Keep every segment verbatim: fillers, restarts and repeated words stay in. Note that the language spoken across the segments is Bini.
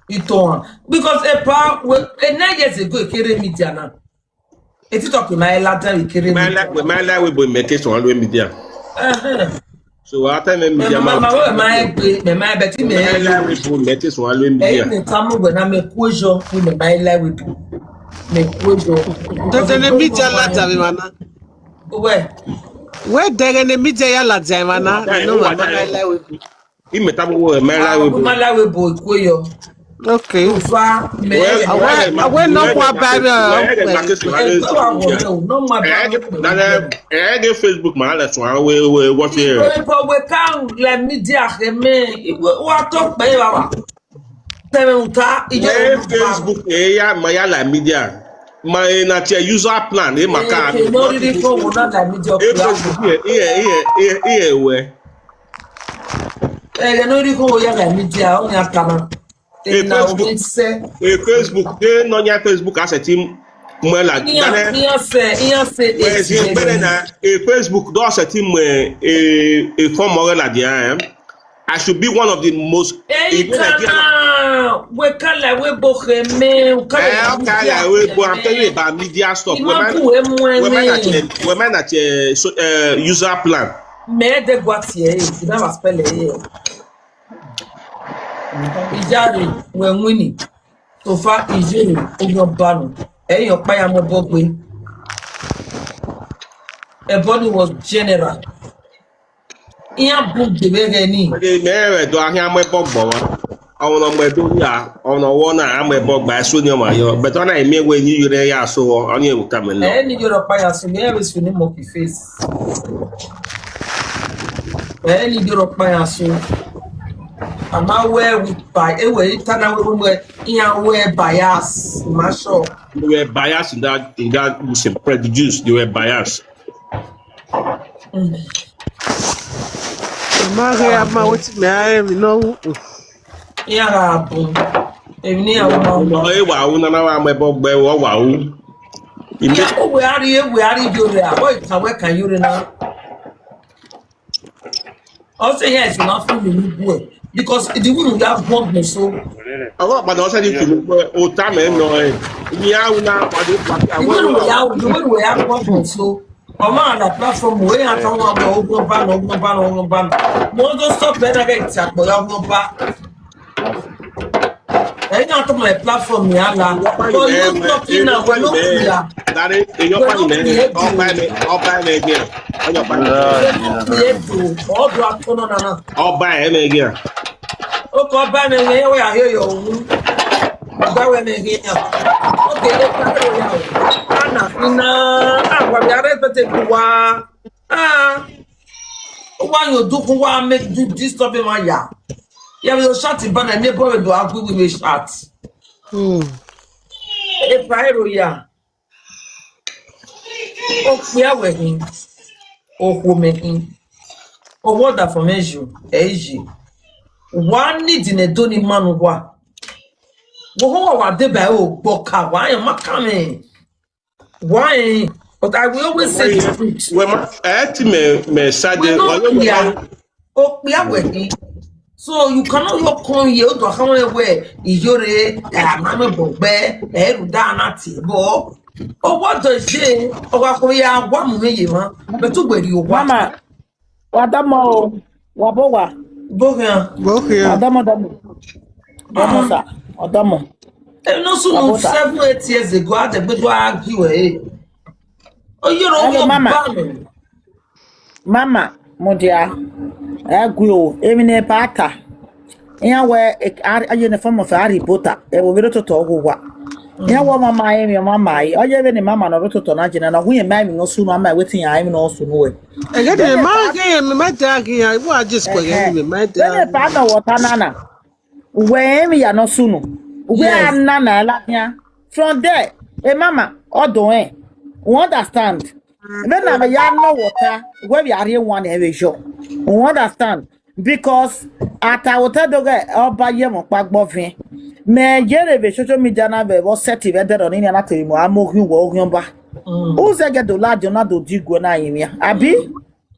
Itohan. Because epa, we, e nine years ago, ekere media na. E TikTok ma e ladian ekere media. Wẹ ma la webo mẹ ke suẹn ru media. Ẹhẹn. So wa ta mẹ media ma. Mama, we ma egbe, mẹ ma ebe ti mẹ. Wẹ ma la webo mẹ ke suẹn ru media. Ẹyin ne ta mu wẹ na mẹ ku ejo, ni mẹ ma la webo. Mẹ ku ejo. Dẹgẹ ne media ladian vbe emwa na. Wẹ. Wẹ dẹghe ne media ya ladian emwa na, no wa ma la webo. Imẹ tama wẹ ma la webo. Ma la webo ku yo. Okay. Ufa me. Awe no kwa ba me. Wẹ ma ke suẹn ru. No ma ba. Ẹ ghe Facebook ma la suẹn we we watch here. But we can la media he me. Wa to pe baba. Tẹmwẹ uta, iye. Ẹ Facebook, ẹ ya ma ya la media. Ma ẹ na tie user plan, ẹ ma ka. Ẹ no riri ko wo na la media. Ẹ Facebook, ẹ ẹ ẹ ẹ ẹ wẹ. Ẹ no riri ko wo ya la media, ọ ya kana. Ẹ na Facebook, ẹ Facebook, de no ya Facebook asẹ ti mu la. Iyan, iyan sẹ, iyan sẹ. Ẹ si gbẹrẹ na, ẹ Facebook do asẹ ti mu ẹ ẹ form ọghe la dia ẹ. I should be one of the most. Hey, you know, Nigeria. Kana, we kala we bo kheme, we kala. Eh, we kala we bo. I'm telling you about media stuff. We man, we man at, we man at uh, so, uh, user plan. Me de gwati e, you never spell it. Ijare, we wini. So far, Ijare, oyo banu. Eh, your paya mo bogwe. Everybody was general. Iran bu debe ẹghẹ ni. Mẹ rẹ do ahian mu ẹbọ gbọ wa. Ọmọ ne ọ mu ẹdẹ oya, ọmọ ne ọ wọ na, a mu ẹbọ gba ẹso ni ọmwa yọ. But ọ na emiẹn wẹ ni yọrẹ ya so, ọ ni ewu ka mẹ nọ. Ẹ ni yọrọ kpa ya so, mẹ rẹ so ni monkey face. Ẹ ni yọrọ kpa ya so. A ma wẹ with bi-, e wẹ ta na wẹ wẹ iran wẹ bias, ma sure. They were biased in that, in that Muslim prejudice. They were biased. Ma ghe a ma wetin mẹ a rẹn emwi ne ọ wu. Iran gha bun. Emwi ne iran wu ma wu. Ọmọ e wa wu nana wa mu ẹbọ gbe, ọ wa wu. Ime- Iran we a rhie, we a rhie yo rẹ, a boy can we can yo rẹ na. Ọ sẹ yes, na feel me ni bue. Because the way we have one so. Ọgọ padà ọsẹ di tìlú pé o ta mẹ nọ ẹ. Ìyá awuna padà ó pàtẹ The àwọn way we have, the way we have one so. Ọmọ àlà platform wẹ yà tán wọn bọ ogun ọba nọ, ogun ọba nọ, ogun ọba nọ. Mo tó stop ẹ náà kẹ́ ti àpò ya ogun ọba. Ẹ̀yin náà tó mọ̀ ẹ̀ platform yà la. But you talking now, we no clear. Dare, èyàn pa ni mẹ, ọba ẹmẹ, ọba ẹmẹ gẹ, ọyọ pa ni mẹ. We no clear do, ọdọ atọ nọ nana. Ọba ẹmẹ gẹ. O kọ ọba ẹmẹ gẹ, wẹ ahẹ yọ wu. Ọba ẹmẹ gẹ. Okay, ẹ pa ẹ wẹ ya o. Ana, ina, awa bi arẹ pete ku wa. Ah, wa yo do ku wa make do disturb him ya. Ya yo chat ba na ne boy do agree with me chat. Hmm. E pa ero ya. O kpia wẹ hin. O khuo mẹ hin. O wọ da fọ mẹ ju. Ẹ yi. Wa need ne do ni manu wa. Wo ho wa de ba o gbo ka wa yan ma ka mẹ. Why? But I will always say the truth. Wẹ ma, ẹ ti mẹ, mẹ sa We de, no wa yo clear. O kpia wẹ ni. So you cannot yo come here, o do khan wẹ wẹ, iyore, ẹ, a ma mẹ bọ gbẹ, ẹ, ru da na ti bọ. O wa do je, o wa ko ya wa mu me ye ma. But tu gberi o wa. Mama, wa da mọ o, wa bo wa. Bo khian. Bo khian. Wa da mọ, da mọ. Da mọ sa, wa da mọ. Ẹ no sunu seven, eight years ago, a dẹgbe do argue ẹ. Oyoro Hello, wo mama. Ba mi. Mama, mo dia, ẹ gui o, emwi ne ba ta. Iran wẹ, e, a, a uniform of a reporter, ẹ wo vbe rototọ gho wa. Iran wẹ mama emwi, mama e, ọ ye vbe ne mama nọ rototọ na jena, na hu yẹn ma emwi nọ sunu, ama wetin ya emwi nọ sunu wẹ. Ẹgẹ de ma ghe, ma da ghe ya, ibu a just kwe ghe, ma da. Vbe ne ba nọ wọ ta nana. Wẹ emwi ya nọ sunu. Wẹ a nana la khian. From there, e mama, ọ do ẹ. You understand? Vbene a ya nọ wọ ta, wẹ vbe a rhie wan ẹvbe yọ. You understand? Because a ta vbe otọ do ghe ọba ye emọ ọkpa gbọ viẹn. Mẹ ye rre vbe social media na vbe vbọ sẹtin vbe ẹdẹrọ ni a na te vbe mu a mu oghian uwẹ oghian ọba. U zẹ gẹ do ladian na do di iguẹ na rinmwian. Abi?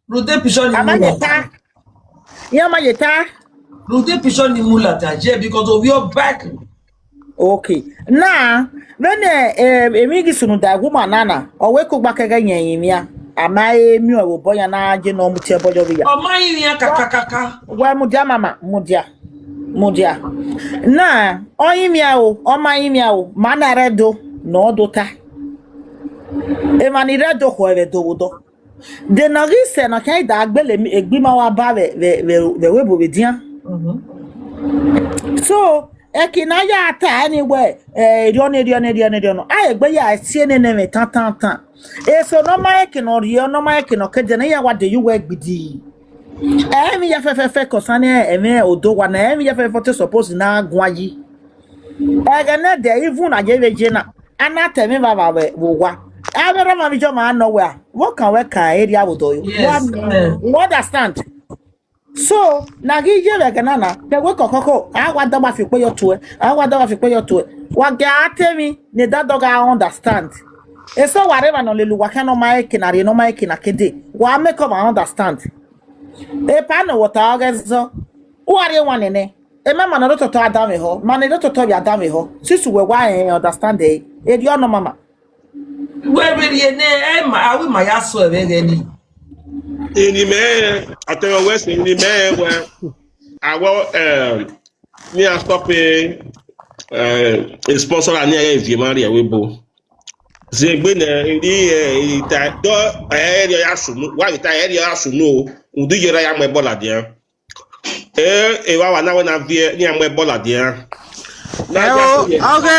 Rhunmwuda picture ni a ma mu ye ladian. Ta. Iran ma ye ta. Rhunmwuda picture ni mu ladian ye because ovbi ọba ẹkhin. Okay. Na, vbene, eh, emwi ghi sunu da ẹghẹ uma na na, ọ wẹ kugba kẹghẹ yẹn rinmwian, a ma he miẹn vbe obọ yan na ye ne ọ mu tie ẹbọ yọ vbe ya. Ọ ma rinmwian kakakaka. Wẹ mudia mama, mudia, mudia. Na, ọ rinmwian o, ọ ma rinmwian o, ma na rre do, ne ọ do ta. Emwa ni rre do khọ ẹvbo do vbe odọ. De ne ọ ghi sẹ ne ọ khian da gbele egbe ima wa ba vbe, vbe, vbe, vbe ẹvbo vbe edian. So, ẹki ne a ya ta ẹni wẹ, eh, erriọ nọ, erriọ nọ, erriọ nọ, erriọ nọ. A egbe ya tie nene mwẹ tan, tan, tan. Eso ne ọ ma rẹn eke ne ọ rhie, ne ọ ma rẹn eke ne ọ ke dẹ ne iran wa de ye uwẹ gbidi. Ẹmwẹ ya fẹfẹfẹ kọsa ne ẹmwẹ odo wa na, ẹmwẹ ya fẹfẹfẹ te suppose na guan yi. Ẹghẹ ne ẹdẹ, even na ye vbe ye na, a na ta ẹmwẹ vbavba vbe, vbe owa. Avbe erha ọmwa vbe iye ọmwa nọ wẹ, vbe ọkan wẹ kan erriọ vbe odọ yo. Yes, wa, amen. You understand? So, na ghi ye vbe ẹghẹ na na, ke wẹ kọkọkọ, a wa da ọba fi ukpe yọ tuẹ, a wa da ọba fi ukpe yọ tuẹ. Wa gie a te emwi ne da dọ gha understand. Eso wa rre emwa ne ọ lele uwa khian ne ọ ma rẹn eke na rhie, ne ọ ma rẹn eke na ke dẹ, wa make ọmwa understand. Epa ne ọ wọta ọghe zọ, u wa rrie wan nene. Emama ne ọ rre otọtọ a danmwehọ, ma ne rre otọtọ vbe a danmwehọ. Sisi uwẹ wa rẹn understand ẹre, erriọ nọ mama. Wẹ vbe rhie ne ẹ ma, a wẹ ima ya sẹ vbe ẹghẹ nii. Ini mẹ, ọtẹn wẹ sẹ ini mẹ wẹ, awọ, eh, ne iran stop, eh, eh, sponsor a ne iran ghẹ viọ emwa rrie ẹvbo ebo. Zẹ egbe nẹ, eri, eh, ita, dọ, eh, erriọ ya sunu, wa ghi ta erriọ ya sunu o, udu yọrọ ya mu ẹbọ ladian. Eh, evbavba na wẹ na viẹ, ne iran mu ẹbọ ladian. Na Ẹ ya o, sẹ yẹ. Ọghe,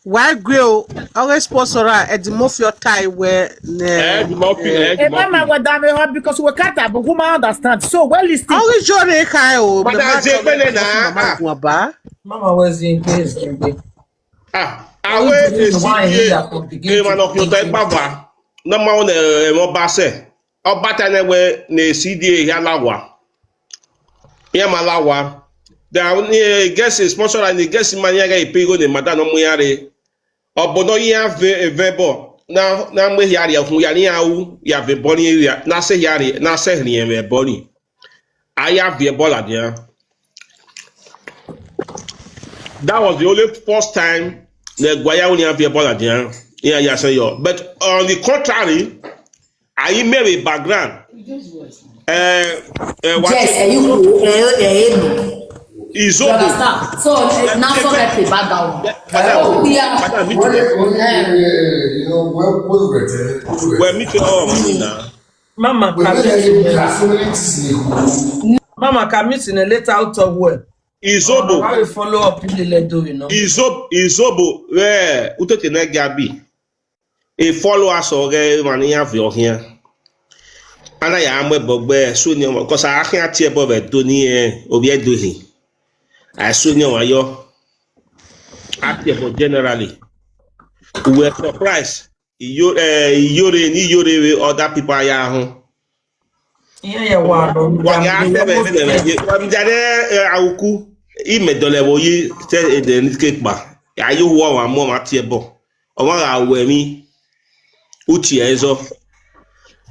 wa gue o, ọghe sponsor ra, Eddie Murphy ọ ta wẹ nẹ, Eh, Eddie Murphy, eh, eh, Eddie Emama Murphy. Wẹ danmwehọ because we can't have, we ma understand. So, well, listen. Ọghe ijọ rre kha o, But mẹ I ma say, tọrọ when Eddie Murphy na, mama ah. Guan ba. Mama wẹ zin gbe, zin gbe. Ah, Ọghe awe ijọ rre esi why die, he are complicated. Emwa ne ọ khian otọ igbagba, ne ọ ma wẹ ne, eh, emwa ọba sẹ. Ọba ta nẹ wẹ ne esi die hia la owa. Iran ma la owa. Da ni, eh, guest sponsor ni guest ma yan ghe ipe igho ne madam ne ọ mu iran rre. Ọ bọ ne ọ yan vẹ, vẹ ẹbọ, na, na mu ehia rhie, okhuo ya ne iran ru, ya vẹ ẹbọ ni rhie, na sẹ ehia rhie, na sẹ rhie vbe ẹbọ ni. A ya viẹ ẹbọ ladian. That was the only first time ne ẹguae ya wẹ ne iran viẹ ẹbọ ladian, iran ya sẹ yọ. But on the contrary, a i miẹn vbe background. Eh, eh, what Yes, eh, you, eh, eh, eh, no. You Izobo. Understand? So, eh, now so that the background. Madam, Oh, yeah. Madam, meet Well, them. eh, you know, well, well, better. Well, meet you all, man, now. Mama, Well, can meet eh, you. There are so many things in the Mama, can meet in a later out of work. Izobo. I will follow up in the letter, you know. Izobo, Izobo, wẹ u tete ne Gabi. E followers ọghe emwa ne iran viọ khian. A na ya mu ẹbọ gbe Suniọmwa, 'cause a khian tie ẹbọ vbe Ẹdo ni, eh, ovbi Ẹdo hin. A Suniọmwa yọ. A tie ẹbọ generally. Uwẹ surprise. Iyo, eh, iyore ni iyore vbe other people a ya họn. Iran ya wa nọ, Wa ya ya se vbe vbe ne ye. Wa mi jare, eh, auku. I mẹ dọlẹ vbe oyi te ede ni ke kpa. Ya yo huọ wa mu ọmwa tie ẹbọ. Ọmwa gha ru emwi, u tie ẹzọ.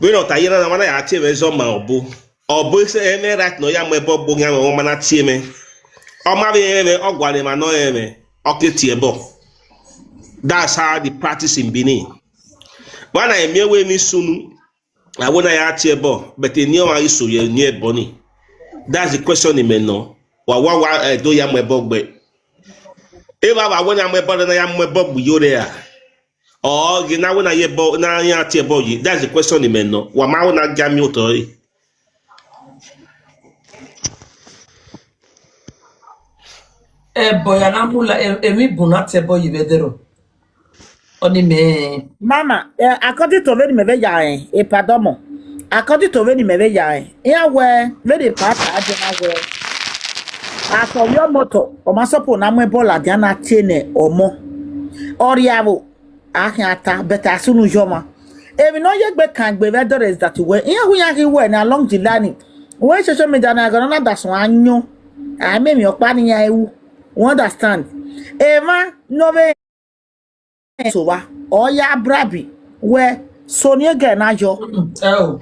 Vbene ọ ta ye na, na, ọmwa na ya tie ẹmwẹ ẹzọ ma ọbo. Ọbo ese ẹmwẹ right ne ọ ya mu ẹbọ gbe oghian mwẹ, ọmwa na tie ẹmwẹ. Ọ ma vbe rẹn ẹmwẹ, ọ gualọ emwa ne ọ rẹn ẹmwẹ, ọ ke tie ẹbọ. That's how the practice in Benin. Wa na miẹn wẹ emwi sunu, a wẹ na ya tie ẹbọ, but eni ọmwa ghi so ye eni ẹbọ ni. That's the question ni mẹ nọ. Wa wa wa, eh, do ya mu ẹbọ gbe. Evba wa wẹ na mu ẹbọ, na ya mu ẹbọ gbe iyore a. Ọ ghe na wẹ na ye ẹbọ, na ya tie ẹbọ yi. That's the question ni mẹ nọ. Wa ma wẹ na gia miẹn otọ re. Ẹbọ ya na mu la, e-, emwi bun na tie ẹbọ yi vbe ẹdẹrọ. Ọni mẹ. Mama, eh, according to vbene mẹ vbe ya rẹn, epa dọmọ. According to vbene mẹ vbe ya rẹn, iran wẹ, vbene epa ta dẹ na wẹ, asọ vbe ọmọtọ, ọ ma sọpọ na mu ẹbọ ladian na tie ne ọmọ. Ọ rriavbo, a khian ta, but a sunu yọ ọmwa. Emwi ne ọ ye egbe kan egbe vbe ẹdẹrẹ is that wẹ, iran hu iran ghi wẹ ne along the line, wẹ social media na, ẹghẹ ne ọ na da suẹn ayọn, a i miẹn emwi ọkpa ne iran ru. You understand? Emwa ne ọ vbe so wa, ọ ya bribe wẹ, so ni ẹgẹ na yọ. Mm, ẹ o.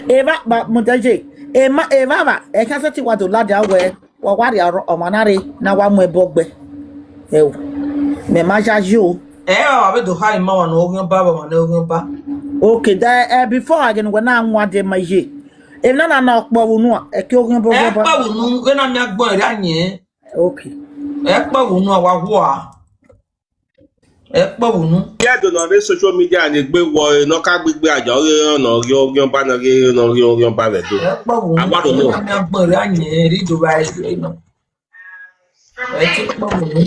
Evba, ba, mudẹye, emwa, evbavba, ẹ khian sẹtin wa do ladian wẹ, wa wa rhie ọmwa na rre, na wa mu ẹbọ gbe. Ẹo, mẹ ma yayi o. Ẹ wa vbe do khare ma wa ne oghian ba, wa ne oghian ba. Okay, that, uh, before I can, when I want them, my ye. If none, no, kpọ unu, ẹ ke oghian ba, ẹ oghian ba. Kpọ unu, vbene a miẹn agbọn ẹre a yẹn. Okay. Ẹ kpọ unu, a wa hua. Ẹ kpọ unu. Iye do nọ vbe social media ne egbe wọ, ne ọ ka gbe igbe aja, ọ ghe nọ ghi oghian ba, nọ ghi nọ ghi oghian ba vbe do. Ẹ kpọ unu. A wa do nọ. Vbene a miẹn agbọn ẹre a yẹn, ẹre do ba ẹre nọ. Ẹ ti kpọ unu.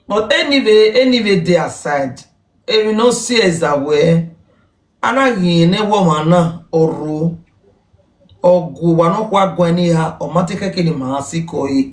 But anyway, anyway, dey aside. Emwi ne ọ si ẹza wẹẹ, a na ghi rẹn ne ẹvbo ọmwa na ọ rro, ọ gu owa nọkhua guan ne iha, ọ ma te kẹkẹ ne ima sikọ ẹre.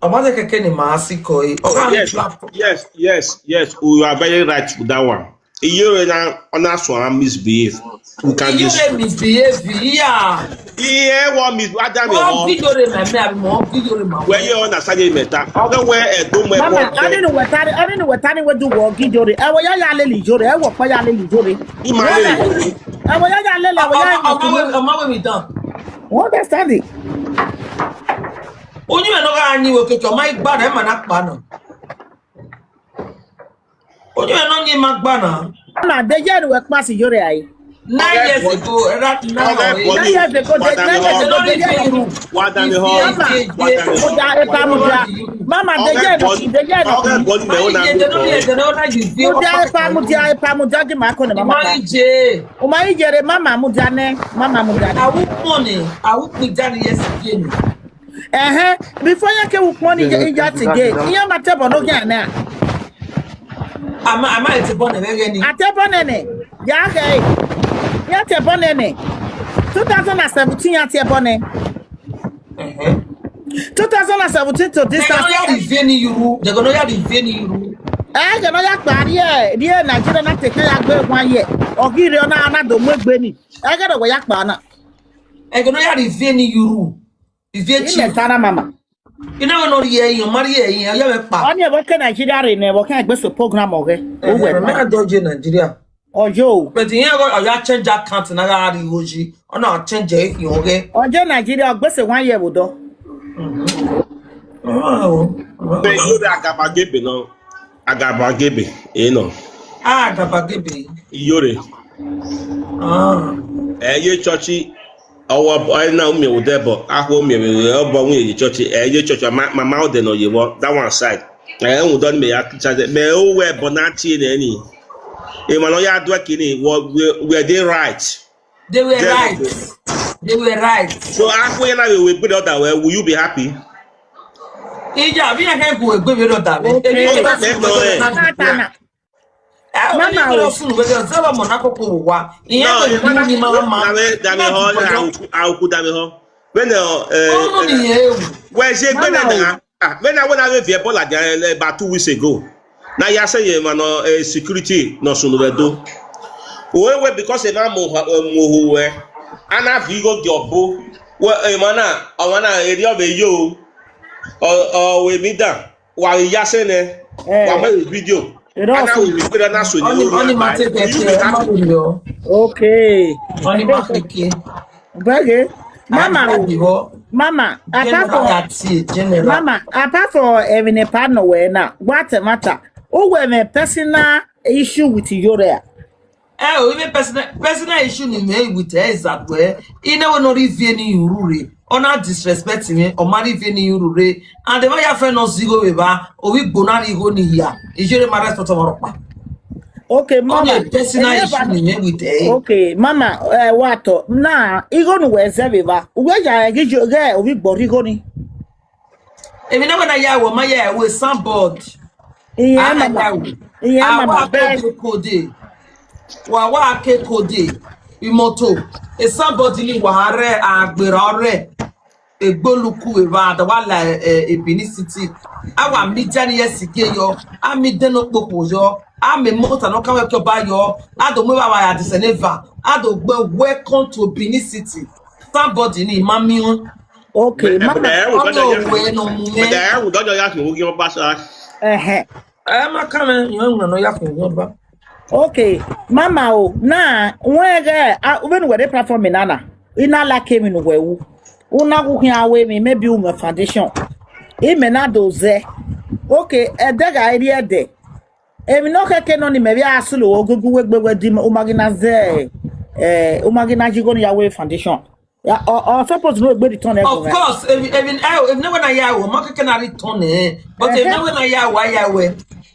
Ọ ma te kẹkẹ ne ima sikọ ẹre. Ọ gha Yes, yes, yes, yes. You are very right with that one. Iyore na, ọ na suẹn misbehave. You can Iyore misbehave, yeah. Iye wọ mis-, wa da mi Wọ họn. Gi Iyore ma mẹ, abi mọ gi Iyore ma Wẹ wẹ. Ye ọ na sa ye mẹ ta. Ọ ghe wẹ ẹdun mẹ Mama, bọ. Ọni nu wẹ ta ni, ọni nu wẹ ta ni wẹ du wọ gi Iyore. Ẹ wẹ ya ya lele Iyore, ẹ wẹ ọkpa ya lele Iyore. I ma lele. Ẹ wẹ ya ya lele, ẹ wẹ ya Ọmọ, ọmọ wẹ, ọmọ wẹ mi dan. You understand it? Onye mẹ nọ gha ni wẹ keke, ọmọ igba na, ẹ ma na kpa nọ. Onye mẹ nọ ni ma gba na. Na, de ye ne wẹ kpa si Iyore ai. Nine years ago, era nine Ọgẹ years. Bọni, Nine years ago, wa de, da mi nine years họn. Ago, de ye ne ru. Wa da mi họn. Mama, Wa da mi họn. Mudia, epa mudia. Mama, de Ọgẹ ye ne, Bọni, de ye ne. Ọgẹ Bọni mẹ ọ na Iye, de no ye, de no na you feel. Mudia, epa mudia, epa mudia, gi ma kone mama. Imali je. O ma i yere mama mudia nẹ, mama mudia nẹ. Awu kpọnẹ, awu kpidani yes again. Ẹhẹn, before ya ke wu kpọnẹ ya ti ge, iye ma te bọ no gian na. Ama, ama ete bọ nẹ vbe ghe ni. A te bọ nẹ nẹ, ya ghe. Ya te bọ nẹ nẹ. Two thousand and seventeen ya te bọ nẹ. Ẹhẹn. Two thousand and seventeen to this Ẹgẹ ne ọ ya rhie ivie ni yuru, ẹgẹ ne ọ ya rhie ivie ni yuru. Ẹgẹ ne ọ ya kpa rhie, rhie Nigeria na te kha ya gbe one year. Ọ ghi rre ọ na, na do mu egbe ni. Ẹgẹ ne ọ ya kpa na. Ẹgẹ ne ọ ya rhie ivie ni yuru. Ivie I chi. Mẹ ta na mama. I na wẹ ne ọ rhie ẹyin, ọ ma rhie ẹyin, ọ ya vbe kpa. Ọni ẹvbo ke Nigeria rre nẹ, ẹvbo ke egbe so program ọghẹ. Ẹhẹn, Uwẹ mẹ ma. Na dọje Nigeria. Ọyo. But iran ọ ya change account na gha rri igho yi. Ọ na change ẹre khian ọghẹ. Ọ je Nigeria, ọ gbese one year vbe odọ. Ọhọ. Iyore agabagebe nọ. Agabagebe, e nọ. Ah, agabagebe. Iyore. Ah. Ẹ ye chọchi, ọwọ, ẹ na miẹn vbe odẹ bọ, akhuo miẹn vbe obọ wẹ ye chọchi, ẹ ye chọchi, ma, ma, ma odẹ nọ ye vbọ, that one side. Ẹ, rhunmwuda ọni mẹ ya cha zẹ, mẹ owẹ ẹbọ na tie nẹ ni. Emwa ne ọ ya duẹ kini, wẹ, wẹ, wẹ dey right. They were They right. They were right. So, akhuo na vbe wẹ egbe da wẹ, will you be happy? Iya, vbe iran kẹ gu egbe vbe da wẹ. Okay. Emwi Ọ na mẹ nọ ẹ. Mama o. Ẹ, o ni kọlọ sunu vbe zẹ ọmọ na koko wa. Iran No, kẹ gu ni mama. Da me, da me họn, auku, auku da me họn. Vbene, eh, Ọmọ ni eh, yẹn ewu. Wẹ ye egbe Mama nẹ o. Na. Ah, vbene wẹ na vbe viẹ ball again, eh, about two weeks ago. Na ya sẹ ye emwa nọ, eh, security nọ sunu vbe do. Uwẹ wẹ because emwa mu ha-, eh, mu ohu wẹ. A na viọ igho gie ọbo. Wẹ, eh, emwa na, ọmwa na, erriọ vbe yo. Ọ, ọ, wẹ mi da. Wa ghi ya sẹ nẹ. Eh. Wa mu video. Erriọ A na sẹ. Wẹ mi gbe na so ni Ọni, wo ọni ma ma. Te bẹ You be kẹ, ma happy. Wo yọ. Okay. Ọni ma keke. Bẹghe. Mama o. Mama, apart from, General. Mama, apart from emwi ne pa nọ wẹ na, what matter? Uwẹ mwẹ personal issue with Iyore a? Eh, o, even personal, personal issue ni mẹ with her is that wẹ, I na wẹ ne ọ rhie ivie ni yuru rre, ọ na disrespect mwẹ, ọ ma rhie ivie ni yuru rre, and emwa ya fẹ ne ọ zẹ igho vbe evba, ovbi igbo na rhie igho ni hia, Iyore ma respect ọmwa rhọkpa. Okay, Mama. Only personal issue ni mẹ with her. Okay, Mama, eh, wa tọ. Na, igho ne uwẹ zẹ vbe evba. Uwẹ ya ghi yo, ghẹ ovbi igbo rhie igho ni. Emwi na wẹ na ya wẹ, ọ ma ya wẹ somebody. Iye, Mama. Iye, Mama. Wa ke kode. Wa wa ke kode. Imoto. E somebody ni wa rre agbera ọrẹ. Egboluku evba da wa la, eh, eh, Benin City. A wa mi dia ni ye sige yọ. A mi de no kpokpo yọ. A mi mota no ka wẹ ke ọba yọ. A do mu evba wa ya dise neva. A do gbe welcome to Benin City. Somebody ni ma mi. Okay, Mama. Ọmọ òwe nọ mu mẹ. Mẹ da ẹrù dọjọ ya khin oghian ọba sa. Ẹhẹn. Ẹ ma ka mẹ, yan nọ ya khin oghian ọba. Okay, Mama o, na, wẹ ghe, a, vbene uwẹ rre platform na na, I na like emwi ne uwẹ ru. Una gu khian ru emwi, maybe u mwẹ foundation. Imẹ na do zẹ. Okay, ẹdẹ gha rrie ẹdẹ. Emwi ne ọ khẹke nọ ni mẹ vbe a silo ogogo uwegbe wẹ di, u ma ghi na zẹ, eh, u ma ghi na yi igho ni ya wẹ foundation. Ya, ọ, ọ suppose no egbe return ẹre. Of course, emwi, emwi, eh, emwi ne wẹ na ya ru, ọ ma kẹkẹ na return ẹre. But emwi ne wẹ na ya ru, a ya ru ẹre.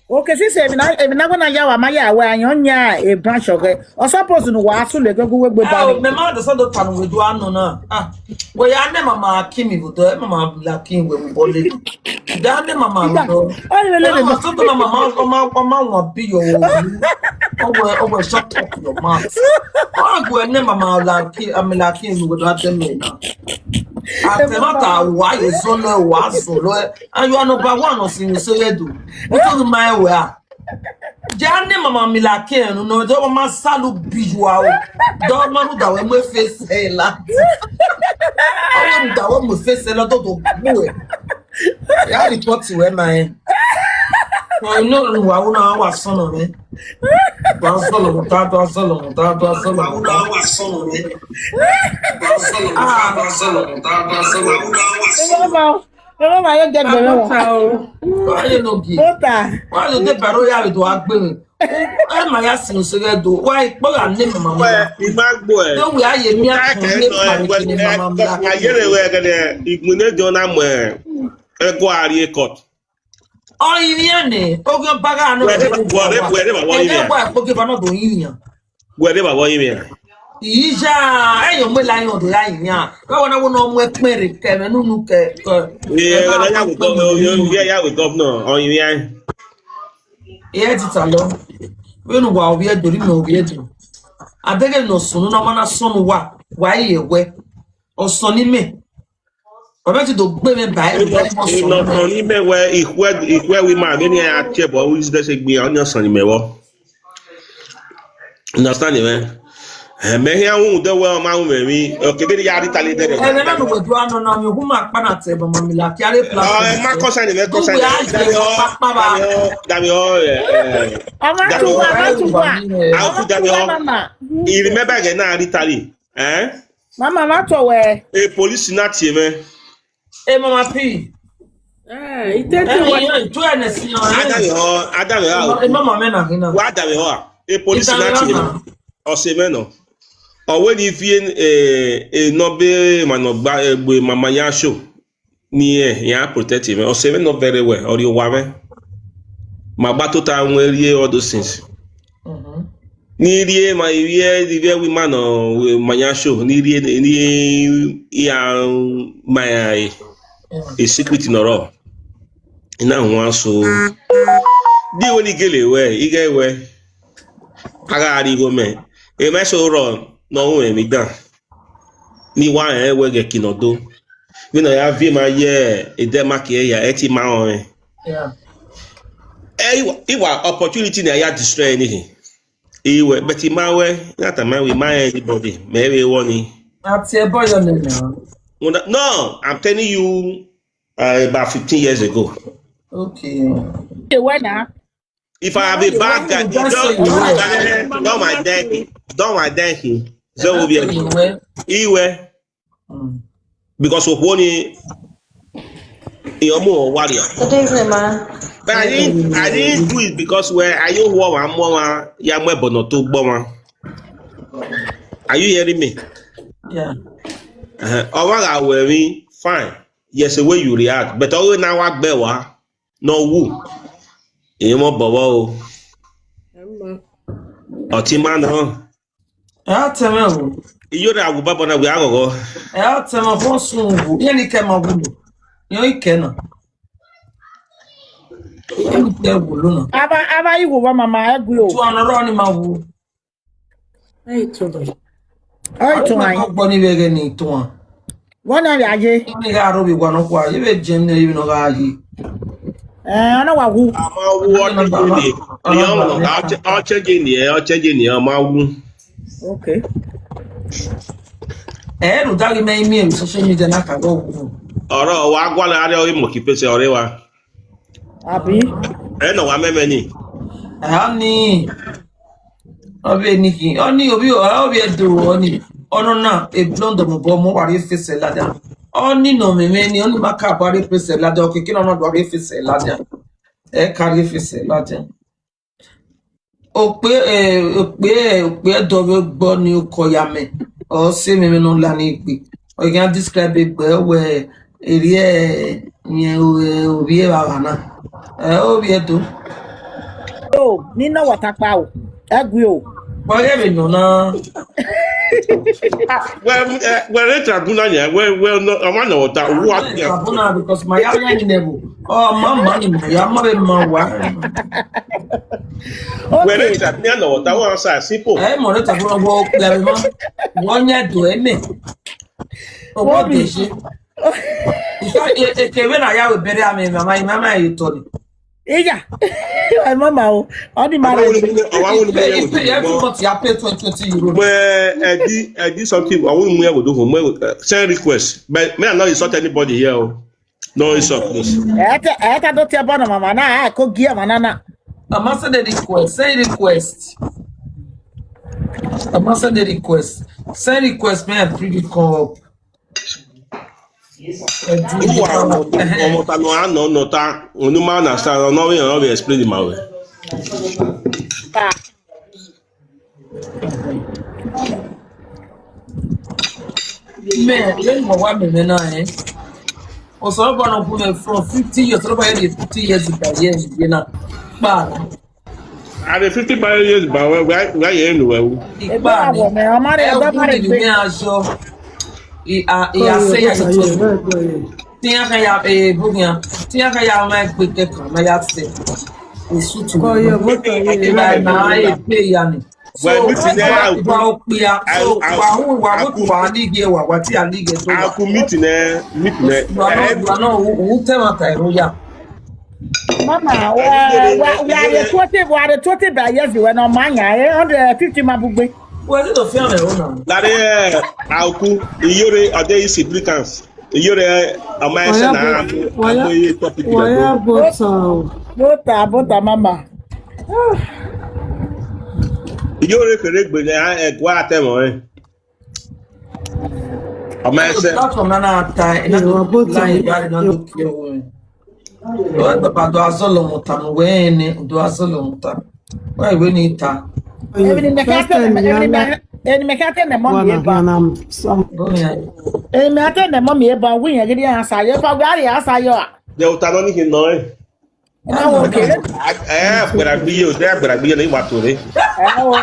Okay, since emwi na, emwi ne wẹ na ya ru, a ma ya ru ẹre, ayọn yan e branch ọghẹ. Ọ suppose ne uwa silo ogogo uwegbe ba. Eh, mẹ ma understand the time we do anọ na. Ah, wẹ ya ne mama Akim vbe odọ, mama Akim wẹ vbe obọ lele. Da ne mama vbe odọ. Ọ ni vbe lele. Mama, so mama, mama, mama, mama wan bi yo. Ọ wẹ, ọ wẹ, shut up your mouth. Ọ gu ne mama la ki, ami la ki mi wẹ da de me na. Ate ma ta wa ye so lo, wa so lo. And you are number one on sing so you do. What do my way? Ja ne mama mi la ke enu no, do ma salu bi ju a o. Do ma ru da wẹ mu face ẹ la. Awo da wẹ mu face ẹ la do do gbu ẹ. Ya report wẹ ma ẹ. Ko no ru wa una wa sọnọ rẹ. Wa sọnọ ta, wa sọnọ ta, wa sọnọ ta. Wa sọnọ ta, wa sọnọ ta. Ẹ bá ma, ẹ bá ma yẹ jẹ gbẹmẹ wa. Abọta o. Aye no gi. Bọta. Wa lo de baro ya do agbe. Ẹ ma ya sin oseghe do. Wa ikpọ gha ne mama mi. Wẹ, I ma gbo ẹ. Do we aye mi a kan ne pari ne mama mi la. Ayere wẹ gẹdẹ, igbun ne jọ na mu ẹ, ẹgua rrie court. Ọ rinmwian nẹ, oghian ọba gha nọ. Wẹ de, wẹ de, wẹ de, wẹ de, wẹ de. Ẹdẹ wa ikpogeba nọ do rinmwian. Wẹ de vbe avbe ọyinmwẹ iran? Iya, ẹyọ mu la iran do ya yin iran. Vbe wẹ na wo ne ọ mu ẹkpẹn rre kẹ ẹmwẹ ne unu kẹ, kẹ. Iye, ẹmwẹ na ya wẹ gọvnọ, iye, iye, ya wẹ gọvnọ, ọyinmwẹ iran. Iye, ẹdita lọ. Vbene uwa ovbi Ẹdo, rhie imẹ ovbi Ẹdo. Adeghẹ ne ọ sunu ne ọ ma na sunu uwa, wa i ye wẹ. Ọ sunu imẹ. Ọ bẹghe do gbe mwẹ ba ẹre. Enọ, enọ sunu imẹ. Enọ sunu imẹ wẹ, ikhuẹ, ikhuẹ wẹ ima, vbene iran ya tie ẹbọ, wẹ i de sẹ egbe iran, ọni ọ sunu imẹ vbọ. Understand mwẹ? Ẹ, mẹ hia ru de wẹ ọ ma ru mwẹ emwi, ọ keghi ya rhie Italy dẹdẹ. Ẹghẹ na ne uwẹ do anọ na, mi hu ma kpa na te, but ma mi la kia re plan. Ọ, ẹ ma kọsa ni mwẹ, kọsa ni mwẹ. Uwẹ a ye kpakpa ba. Dami ọ, dami ọ, ẹ, ẹ. Ọ ma tuwa, ọ ma tuwa. A ku dami ọ. Mama. I remember ẹghẹ na rhie Italy, eh? Mama, ma tọ wẹ. E police na tie mwẹ. E mama P. Eh, itete. Eh, wẹ. Iye, tu ẹnẹ si yan. Adavbe họ, adavbe họ. E mama mẹ na hina. Wa adavbe họ a? E police na tie mwẹ. Ọse mwẹ nọ. Ọ wẹ ne I viẹ, eh, eh, nọ be ma nọ gba, eh, gbe mama ya show. Ni, eh, ya protect mwẹ. Ọse mwẹ nọ very well. Ọ rhie owa mwẹ. Ma gba tota wẹ rhie all those things. Mhm. Ne I rhie ma, I rhie, I rhie wẹ ima nọ, wẹ ma ya show, ne I rhie, ne I ya ma ya e, e secret ne ọ rrọọ. I na huan so. Di wẹ ne I gele wẹ, I ghẹ wẹ, a gha rhie igho mẹ. Emwa eso rrọọ ne ọ ru mwẹ emwi dan. Ne I wa rẹn wẹ ghẹ eki ne ọ do. Vbene ọ ya viẹ ma ye edẹ ma kie ya, ẹ te ma rọnrẹn. Yeah. Ẹ, I wa, I wa opportunity ne a ya destroy anything. I wẹ, but I ma wẹ, I na tama wẹ, I ma rẹn anybody, mẹ vbe wọ ni. A tie ẹbọ yọ nẹ na. Una-, no, I'm telling you, uh, about fifteen years ago. Okay. Ẹ wẹ na. If I have a bad guy, don't, don't, don't mind thanking. Don't mind thanking. So we be anyway. Because of one, he almost warrior. Good evening, ma. But I didn't, I didn't do it because where are you? What I'm more, yeah, my but not too bomber. Are you hearing me? Yeah. Uh, I want to wear me fine. Yes, the way you react, but always now I bear. Nọ wu, emọ bọvbọ o. Ẹ ma. Ọtẹn ima nọ. Ẹ a tẹmwẹ o. Iyo ra wu baba na wẹ aghọghọ. Ẹ a tẹmwẹ fọ sun wu. Iye ni kẹ ma wu lo. Iye ikẹ na. Iye ni kẹ wu lo na. Aba, aba igho wa mama ẹgui o. Tu anọ rọ ni ma wu. Ẹ i tuan. Ọ i tuan. Ọgbọ ni vbe ẹghẹ ni tuan. Vbọ na vbe a ye? Ni gha ro vbe wa nọkhua, ye vbe jẹn ne, ye vbe nọ gha ye. Eh, ọ na wa wu. A ma wu ọtẹn ye ni. Ni ọ, ọ change ni, ọ change ni, ọ ma wu. Okay. Ẹ, rhunmwuda ghi mẹ i miẹn social media na ka gọ wu. Ọrọ wa gualọ, a rẹ ọghe monkey face ọre wa. Abi? Ẹ nọ wa mẹmẹ ni. Ani. Ọ vbe ni khin, ọni ovbi, ọ ovbi Ẹdo, ọni, ọnọ na, e blonde ọmọ obọ, ọmọ wa rhie face lada. Ọni nọ mwẹ mwẹ ni, ọni ma ka gba rhie face ladian, okiekie ne ọ na gba rhie face ladian. Ẹ ka rhie face ladian. Okpia, eh, okpia, okpia ẹdẹ vbe gbe ọni okọ ya mẹ. Ọ sẹ mwẹ mwẹ ne ọ la ni gbe. Ọ ghi describe egbe wẹ erriọ, eh, rẹn, eh, ovbi evbavba na. Eh, ovbi Ẹdo. O, ne I nọ wẹ ọta kpa o. Ẹgui o. Wa ghẹ vbe nọ na. Wẹ, eh, wẹ rre tribunal yan, wẹ, wẹ nọ, ọmwa nọ wẹ ọta, uwa tian. Tribunal because ma ya yan ni nẹvbo. Ọ, ma ma ni ma ya ma vbe ma wa. Wẹ rre Okay. tribunal nọ wẹ ọta, wa sa simple. Ẹ mọ rre tribunal wọ kpẹ ma. Wọ yan do eme. Ọwọ Obi. de je. Ika e, e ke vbe na ya wẹ bẹrẹ amẹ, mama, mama e tọ ni. Iya. Ẹ mama o. Ọ ni ma Ọmwa rẹ. wọnú mu, ọmwa wọnú mu Pay, yẹn pay every wò. month, you pay twenty, twenty euro. Mẹ ẹdi, ẹdi something, I won't mu yẹn wò do fún. Mẹ, eh, send request. But me, I not insult anybody here o. No insult, please. Ẹ ta, ẹ ta do tie bọ na mama na, a ko gie mama na na. I must send a request. Send request. I must send a request. Send request, man, bring it come up. Uwa ọmọ, ọmọ ta nọ a nọ nọ ta, unu ma understand, ọ nọ vbe, ọ vbe explain ma wẹ. Mẹ, vbene wa mẹ mwẹ na, eh? Osanobua nọ gu mwẹ from fifty years, Osanobua ye fifty years ba ye, ye na. Kpa. A de fifty years ba wẹ, wẹ, wẹ ye enu wẹ wu. Ikpa ni. Ẹ wu ni ni azọ. I a, i a se ya yi to. Tian ka ya, eh, bugian. Tian ka ya ma gbe ke kan, ma ya se. Osutu. Kọ ye, bota ye. Ẹ ma, ma e pe ya ni. So, Well, meeting there, wa, I wa okpia. So, I, I, wa hu, wa I hu, could, wa ni ge wa, wa ti a ni ge to wa. I could meeting there, meeting there. You are not, you are not, who, who tell us that, oh, yeah. Mama, wa, wa, wa, wa, the twenty, wa, the twenty by years, we no man, yeah, eh, hundred fifty ma bugbe. Well, you don't feel me, oh, no. That, eh, I could, you re, are they significance? Iyore, ama ẹsẹ na, ama ye topic wa ya bota o. Bota, bota, mama. Iyore kere gbe ne a ẹgua atẹmọ rẹ. Ama ẹsẹ. Platform na na ta, ina do line ba na do kio. Wẹ baba do azọlọ mọta, wẹ ne do azọlọ mọta. Wẹ wẹ ni ta. Emi ni mẹ ka te, emi ni mẹ, emi ni mẹ ka te ne mọ mi eba. Emi ni mẹ ka te ne mọ mi eba, wi yẹn gidi ya sa yo, fa gari ya sa yo a. De uta no ni hin nọ e. Na wo ke. Eh, gbera gbi yo, de gbera gbi yo ni wa to re. Eh, o.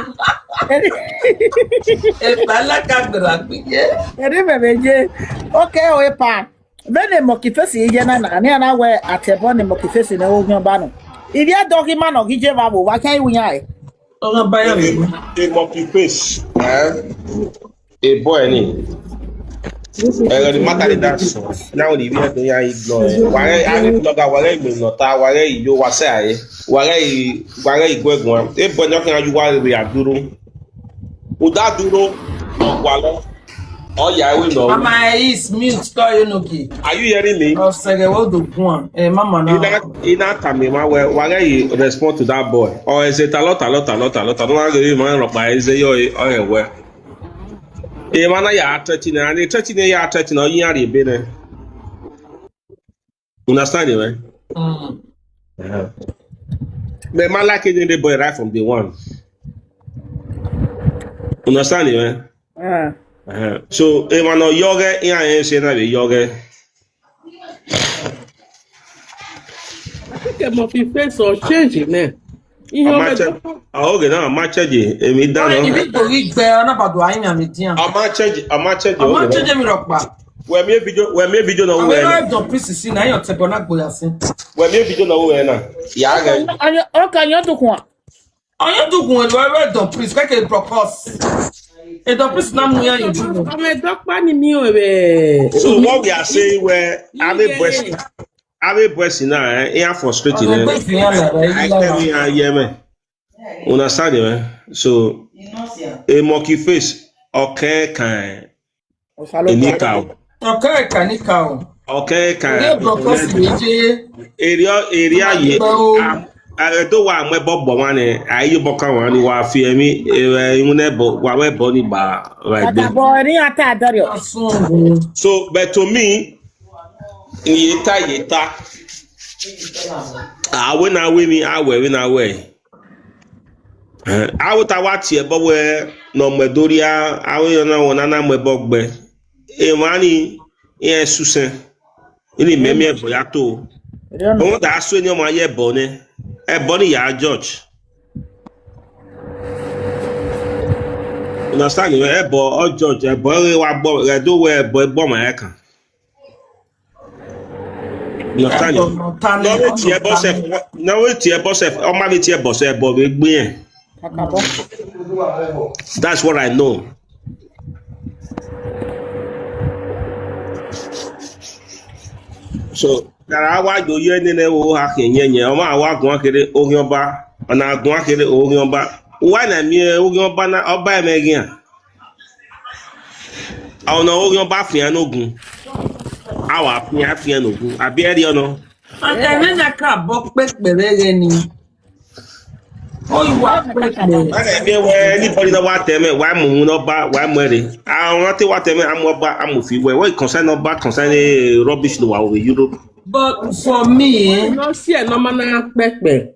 E ba la ka gbera gbi ye. Eri me me je. Okay, o epa. Vbene Monkey Face ye na na, ne a na wẹ atẹbọ ne Monkey Face ne ọ ghian ba nọ. Ivbi Ẹdo ghi ma nọ ghi je vbe avbe owa khian iwu iran ẹre. Ọ gha ba ya vbe. E, e Monkey Face, eh? E boy ni. Ẹghẹ ni ma ta ni da sọ. Na wẹ ni Ivbi Ẹdo ya igbọ, eh. Wa ghẹ, a ni blogger, wa ghẹ ime nọ ta, wa ghẹ iyo, wa sẹ are. Wa ghẹ i, wa ghẹ iguẹ guan. E boy ni ọ khian yu wa vbe a duro. Uda duro, ọ gualọ. Ọ ya ẹre nọ. Mama, is mute, call you no key. Are you hearing me? Ọ sẹghẹ wo do guan. Eh, mama na. I na, I na tama emwa wẹ, wa ghẹ i respond to that boy. Ọ ẹzẹ talọ, talọ, talọ, talọ, talọ, wa ghẹ emwa rọkpa ẹzẹ yọ, ọ rẹ wẹ. Emwa na ya threaten, and the threaten ya threaten, ọ yi iran rhie ebe nẹ. Understand it, man? Mm. Uh-huh. But man like it in the boy right from day one. Understand it, man? Uh-huh. Uh-huh. So, e ma nọ yọghẹ, iran ẹse na vbe yọghẹ. I think Monkey Face ọ change nẹ. Ihe ọ ma change. Oge na, ọ ma change, emi da nọ. Ibi do ghi gbe, ọ na ba do a iyan mi dian. Ọ ma change, ọ ma change, ọ ma change mi rọkpa. Wẹ miẹn video, wẹ miẹn video nọ wẹ na. Don Prince si na, iyan tẹbọ na gboya si. Wẹ miẹn video nọ wẹ na. Ya ghe. Ọ ka yan dukhun. Ọ yan dukhun, wẹ Don Prince, kẹkẹ brokos. E Don Prince na mu ya YouTube. Ọmọ ẹdọkpa ni mi o ẹvẹ. So what we are saying, where are they boys? Are they boys now, eh? They are frustrated, eh? I tell you, I hear me. Understand, eh? So, e Monkey Face, okay, kind. Enikaro. Okay, kind, Enikaro. Okay, kind. Area, area, ye. Ẹdẹ wa mu ẹbọ gbe ọmwa nẹ, a i ye obọ kan ọmwa ni wa fi emwi, eh, iwinna ẹbọ, wa mwẹ ẹbọ ni ba vba egbe. Kakabọ, ẹre iran ta dọrriọ. So, but to me, I ye ta, I ye ta. A wẹ ne a wẹ emwi, a wẹ vbene a wẹ. Eh, a wẹ ta wa tie ẹbọ wẹ ne ọ mu ẹdẹ orria, a wẹ na wẹ na na mu ẹbọ gbe. Emwa ni, iran susẹn. Ini mẹ miẹn ẹbọ ya to. Rhunmwuda a suẹn ne ọmwa ye ẹbọ nẹ. Ẹbọ ni ya judge. Understand? Ẹbọ ọ judge, ẹbọ ẹre wa gbọ, ẹdẹ wẹ ẹbọ ẹgbọmwa ẹkan. Understand? Ẹbọ nọ ta nẹ, ne ọ vbe tie ẹbọ sef, ne ọ vbe tie ẹbọ sef, ọ ma vbe tie ẹbọ sef, ẹbọ vbe gbe irẹn. Kakabọ. That's what I know. So, da ra wa yo ye nene wo ha khian yẹnyẹn, ọ ma wa guan kherhe oghian ọba, ọ na guan kherhe oghian ọba. Uwa na miẹn oghian ọba na, ọba ẹmwẹ ghian. Ọ na oghian ọba fian ne ogun. A wa fian, fian ne ogun. Abi ẹrriọ nọ. Ẹmwẹ na ka bọ kpẹkpẹ vbe ẹghẹ ni. Ọ i wa kpẹkpẹ. Ẹmwẹ wẹ anybody na wa ta ẹmwẹ, wa mu uhunmwu ne ọba, wa mu ẹre. A, ọ na te wa ta ẹmwẹ, a mu ọba, a mu fi wẹ. What concern ọba, concern, eh, rubbish ne uwa ru vbe Europe. But for me, eh, no si ẹ ne ọ ma na kpẹkpẹ.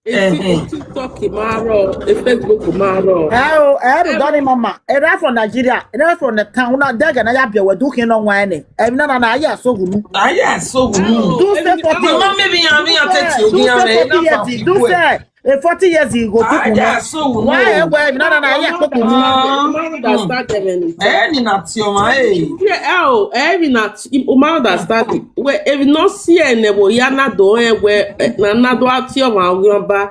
E TikTok ma rrọọ, e Facebook ma rrọọ. Ẹ o, ẹ rhunmwuda ọnii mama, erha from Nigeria, erha from the town, una dẹgẹ ne a ya biẹ wẹ do khian ne ọ wan nẹ. Emwi na na na ya so ghunu. A ya so ghunu. Do say forty years. Mama, maybe you have to take your do say forty years, do say, eh, forty years ago, do ghunu. A ya so ghunu. Why, eh, wẹ, emwi na na na ya kpokpo ghunu. Ma understand them anything. Ẹ ni na tie ọmwa, eh. Yeah, ẹ o, ẹ ni na ti-, u ma understand. Wẹ, emwi ne ọ si ẹre ne ẹvbo hia na do rẹn wẹ, eh, na, na do a tie ọmwa oghian ọba.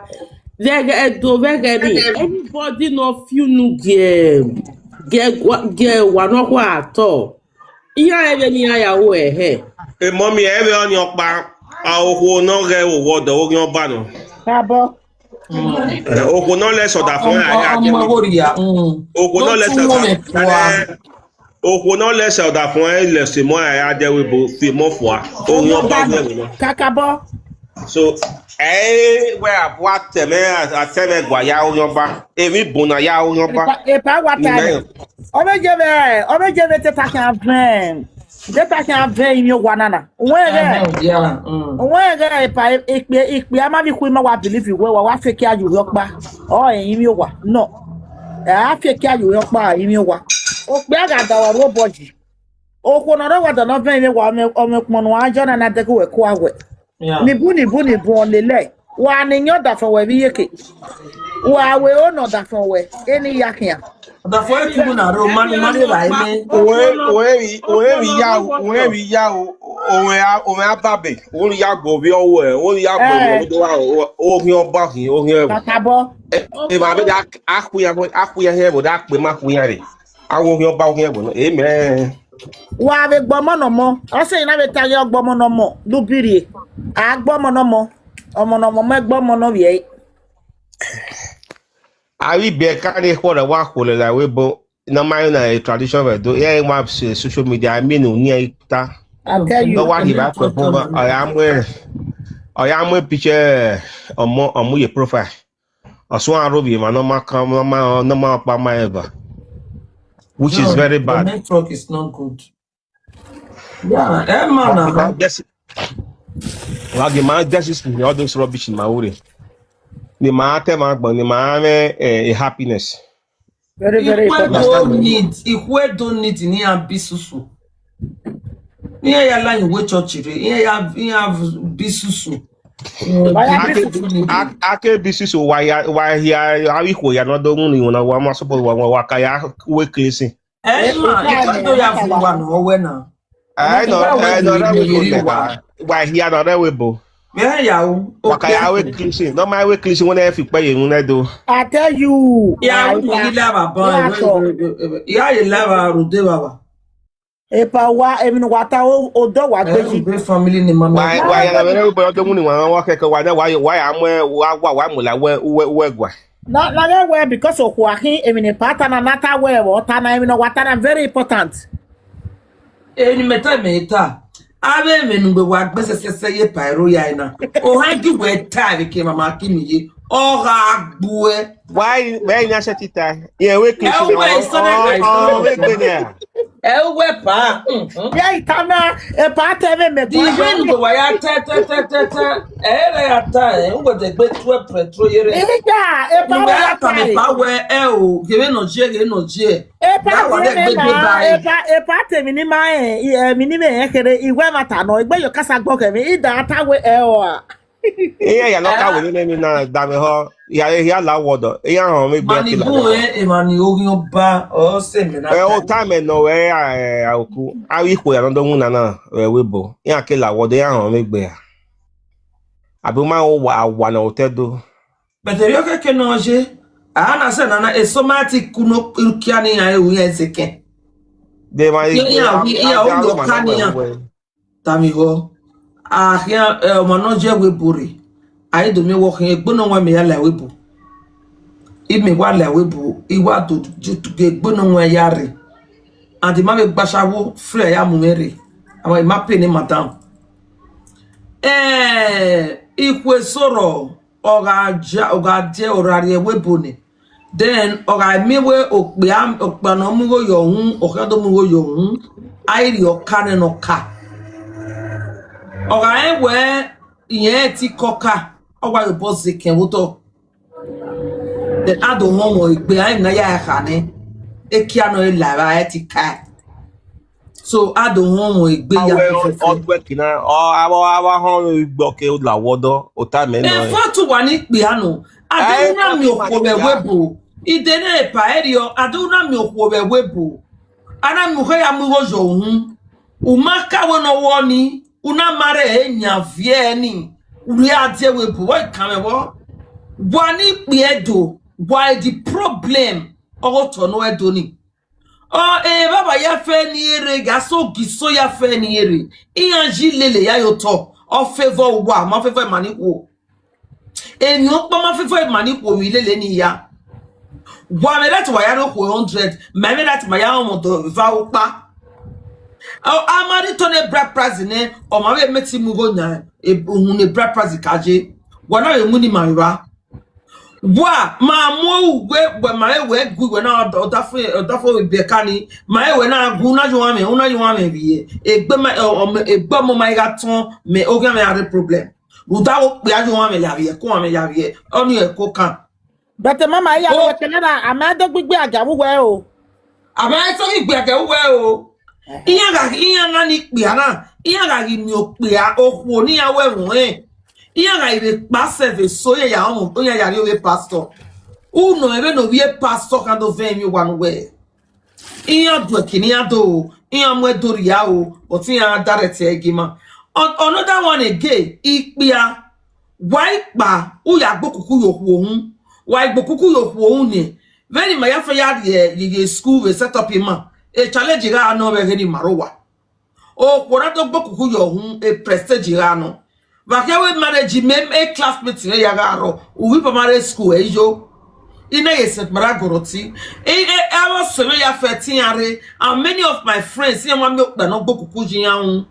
Vbe ẹghẹ Ẹdo, vbe ẹghẹ ni, anybody ne ọ fi unu gie, gie gua-, gie owa nọkhua at all. Iran rẹn vbene iran ya ru ẹhẹ. Emọ miẹn, ẹ vbe ọnii ọkpa, a, okhuo ne ọ ghẹ owa ọdọ oghian ọba nọ. Kabọ. Eh, okhuo ne ọ lẹ sẹ ọdafẹn ọmọ, a ya ọmọ dẹ. Wo ria. Mm. Okhuo ne ọ lẹ sẹ ọdafẹn, okhuo ne ọ lẹ sẹ ọdafẹn, ẹ lẹ sẹ emọ a ya dẹ wẹ ebo fi emọ fua. Oghian ọba ọghian ẹvbo nọ. Kakabọ. So, ẹ wẹ a bua tẹmẹ, a tẹmwẹ gua ya oghian ọba. Emwi bun na ya oghian ọba. Epa, epa wa ta nẹ. Ọ vbe je vbe, ọ vbe je vbe te ta khian vẹn. Te ta khian vẹn emwi owa nana. Wẹ ghẹ. Wẹ ghẹ epa, ikpia, ikpia ma vbe khu ima wa believe wẹ wa, wa fake a ye orhiọkpa. Ọ, emwi owa. No. Ẹ a fake a ye orhiọkpa, emwi owa. Okpia gha da wa ru obọ yi. Okhuo ne ọ rre wa da nọ vẹn emwi owa, ọmọ, ọmọ ukpọn ne uan jọ na na dẹghe wẹ kua wẹ. Yeah. Nibu, nibu, nibu, ọ lele. Wa ne yan ọdafẹn wẹ vbe iyeke. Wa wẹ o ne ọdafẹn wẹ, eni ya khian. Ọdafẹn wẹ tubu na rre, ma, ma rre ra ene. Uwẹ, uwẹ vbe, uwẹ vbe ya o, uwẹ vbe ya o, uwẹ a, uwẹ a babe, uwẹ ya gbe ovbi ọwẹ, uwẹ ya gbe ovbi ọwẹ, o, o, oghian ọba hin, oghian ẹvbo. Kakabọ. Ẹ, ẹ ma vbe da, a khuian, a khuian hin ẹvbo, da kpe ma khuian rre. A wo oghian ọba, oghian ẹvbo nọ, amen. Wa vbe gbe ọmọ ne ọmọ, ọ sẹ na vbe ta ghe ọgbe ọmọ ne ọmọ, lu birie. A gbe ọmọ ne ọmọ, ọmọ ne ọmọ, mẹ gbe ọmọ ne ovbi ẹre. Avbe ibiẹka ni ekhọe ra wa khuọlẹ la ẹvbo ebo ne ọ ma rẹn na tradition vbe Ẹdo, iran wa se social media, I mean, uniẹn ta. I tell you. Ne ọ wa rhie evba kuẹ fun, ọ ya mu, ọ ya mu picture ọmọ, ọmọ ye profile. Ọ suẹn aro vbe emwa ne ọ ma kan, ne ọ ma, ne ọ ma kpa ma ẹre ba. Which is very bad. No, the network is not good. Yeah, ẹ ma na. Wa ghi ma Genesis ni all those rubbish ni ma ru rre. Ni ma ta ẹmwẹ agbọn, ni ma mwẹ, eh, happiness. Very, very important. Ikhuo do need, ikhuo do need ne iran bi susu. Ne iran ya la ye uwu church rre, iran ya, iran bi susu. Wa ya bi susu ni. A, a ke bi susu, wa ya, wa hia, a vbe ikhuo ya ne ọ do wu ni, wa na, wa ma support, wa, wa, wa ka ya wẹ cleansing. Ẹ ma, ikhuo do ya vu wa nọ wẹ na. Ẹ nọ, ẹ nọ, rẹ wẹ ebo nẹ. Wa hia nọ rẹ wẹ ebo. Mẹ ya ru. Wa ka ya wẹ cleansing. Ne ọ ma wẹ cleansing, wẹ ne ẹ fi ikpẹ ye emwi ne do. I tell you. Ya ru ni la ba ba. Ya ye la ba ru de ba ba. Epa wa, emwi ne wa ta, o, odọ wa gbe yi. Be family ni mama. Wa, wa ya na vbe ne ebo do mu ni wa, wa kẹkẹ wa da, wa, wa ya mu, wa, wa, wa mu la wẹ, wẹ, wẹ gua. Na, na ghẹ wẹ because okhuo a khin emwi ne epa ta na, na ta wẹ vbe ọ ta na, emwi ne wa ta na very important. Emwi ne mẹ ta, mẹ ta. Avbe emwi ne ugbẹn wa gbe sẹsẹsẹ ye pa ẹro ya na. Ohan gi wẹ ta vbe ke mama ki mi ye. Ọ gha gbuẹ. Why, why na shut it? Yeah, we clean. Ẹ wẹ, it's not like I don't. We gbe there. Ẹ wẹ pa. Mhm. Ya itana, e pa te vbe me. Di vin do wa ya te, te, te, te, te. Ẹ vbe ya ta, ẹ, u de gbe tu e pre tro yere. Iya, e pa. Ni wẹ ya ta me pa wẹ, ẹ o, ghe vbe nọ je, ghe nọ je. E pa. Ya wa te de me gbe na, ba e. E pa, e pa te mi ni ma, ẹ, ẹ, mi ni me ẹ kere, iwẹ ma ta nọ, egbe yo kasa gbọ kẹ mi, i da ta wẹ ẹ o a. Iran ya nọ ka wẹ nene emwi na da mwẹ họ, ya, ya la wọdọ, iran họn mwẹ egbe. Mani kila bun wẹ, emwa ni oghian ba, ọ sẹ mẹ na. Ẹ, o ta mẹ nọ wẹ, a, ẹ, a oku. A vbe ikhuo ya nọ do winna na, ẹ, webo. Iran ke la wọdọ, iran họn mwẹ egbe a. Abi ma wa, wa na otẹ do. But erriọ kẹkẹ ne ọ ye, a na sẹ nana, eso ma ti ku no kia ne iran ru iran ẹzẹkẹn. De ma ye, iran, iran, iran, o yo ka ne iran. Tama ihọ, a khian, ẹ, ọmwa ne ọ ye ẹvbo ebo rre, a i do miẹn wẹ ọ khian egbe ne ọ wan mẹ ya la ẹvbo ebo. I mẹ wa la ẹvbo ebo, I wa do ju ghe egbe ne ọ wan ya rre. And I ma vbe gba ashawo free ya mu mwẹ rre. Ama I ma pay ne madam. Eh, ikhuo eso rrọọ, ọ gha ja, ọ gha die, ọ rhie ẹvbo ebo nẹ. Then ọ gha miẹn wẹ okpia, okpia ne ọ mu igho ye uhunmwu, ọ khian do mu igho ye uhunmwu, a i rhie ọka nẹ ne ọ ka. Ọ gha rẹn wẹ irẹn ti ke ọka, ọ wa ye obọ zẹ ekẹn vbe otọ. Then a do họn ọmọ egbe, a i na ya kha nẹ, ekia nọ i la evba, ẹ ti ka. So, a do họn ọmọ egbe ya. Awe fẹfẹfẹ. Ọ tuẹ kina, ọ, avbe, avbe ahọn igbe ọ ke la wọdọ, ota mẹ nọ. Ẹfọ tu wa ni kpia nọ. A de na miẹn okhuo vbe ẹvbo ebo. I de na epa ẹriọ, a de na miẹn okhuo vbe ẹvbo ebo. A na miẹn okhuo ya mu igho ye uhunmwu. U ma ka wẹ ne ọ wọ ni, u na ma rre yan viẹ ni. U rhie a die ẹvbo ebo, wẹ kan mwẹ vbọ. Wa ni kpia Ẹdo, wa the problem, ọghe otọ ne Ẹdo ni. Ọ, evbavba ya fẹ ne I rre, ga so gi so ya fẹ ne I rre. Iran yi lele ya ye otọ, ọ favour uwa, ọ ma favour ima ni khuo. Emwi ọkpa ma favour ima ni khuo vbe lele ni ya. Wa mwẹ right wa ya rre okhuo hundred, ma mwẹ right ma ya rọnmwẹ ọdọ eva ọkpa. Ọ, a ma rhie otọ ne bride price nẹ, ọ ma vbe mẹ te mu igho yan, e, uhunmwu ne bride price ka ye. Wa na vbe winna ima vbe evba. Wa, ma mu uwẹ, wẹ ma re wẹ gu wẹ na ọda, ọda fo, ọda fo vbe ka ni, ma re wẹ na gu, na ye uwa mwẹ, una ye uwa mwẹ vbiẹ. Egbe ma, ọ, ọ, egbe ọmọ ma i gha tọn, mẹ, oghian mwẹ gha rre problem. Rhunmwuda okpia ye uwa mwẹ ya vbiẹ, ku uwa mwẹ ya vbiẹ, ọni ẹko kan. But mama, iya, o, wẹ kele na, a ma do gbigbi agia vbe uwẹ o. A ma i sọ ghi gbe agia vbe uwẹ o. Iran gha, iran na ni kpia na, iran gha ghi miẹn okpia, okhuo ne iran wẹ ẹmwẹ ọnrẹn. Iran gha vbe kpa sẹ vbe eso, iran ya rọnmwẹ, iran ya rrie ovbi pastor. U nọ ẹmwẹ ne ovbi pastor kan do vẹ emwi owa ne uwẹ. Iran duẹ kini iran do, iran mu ẹdo rhia o, but iran direct ẹre gie ima. An-, another one again, ikpia, wa i kpa, u ya gbe okuku ye okhuo uhunmwu, wa i gbe okuku ye okhuo uhunmwu nẹ, vbene ima ya fẹ ya rrie ye, ye school vbe set up ima, e challenge gha nọ vbe ẹghẹ ne ima rre owa. Okhuo na do gbe okuku ye uhunmwu, e prestige gha nọ. Vbe a khian wẹ marriage mẹ, e classmate mwẹ ya gha rrọọ, u vbe primary school ẹ yo. I na ye Saint Maria Goroti. E, e, avbe ọse mwẹ ya fẹ te iran rre, and many of my friends, iran ma miẹn okpia ne ọ gbe okuku ye iran uhunmwu.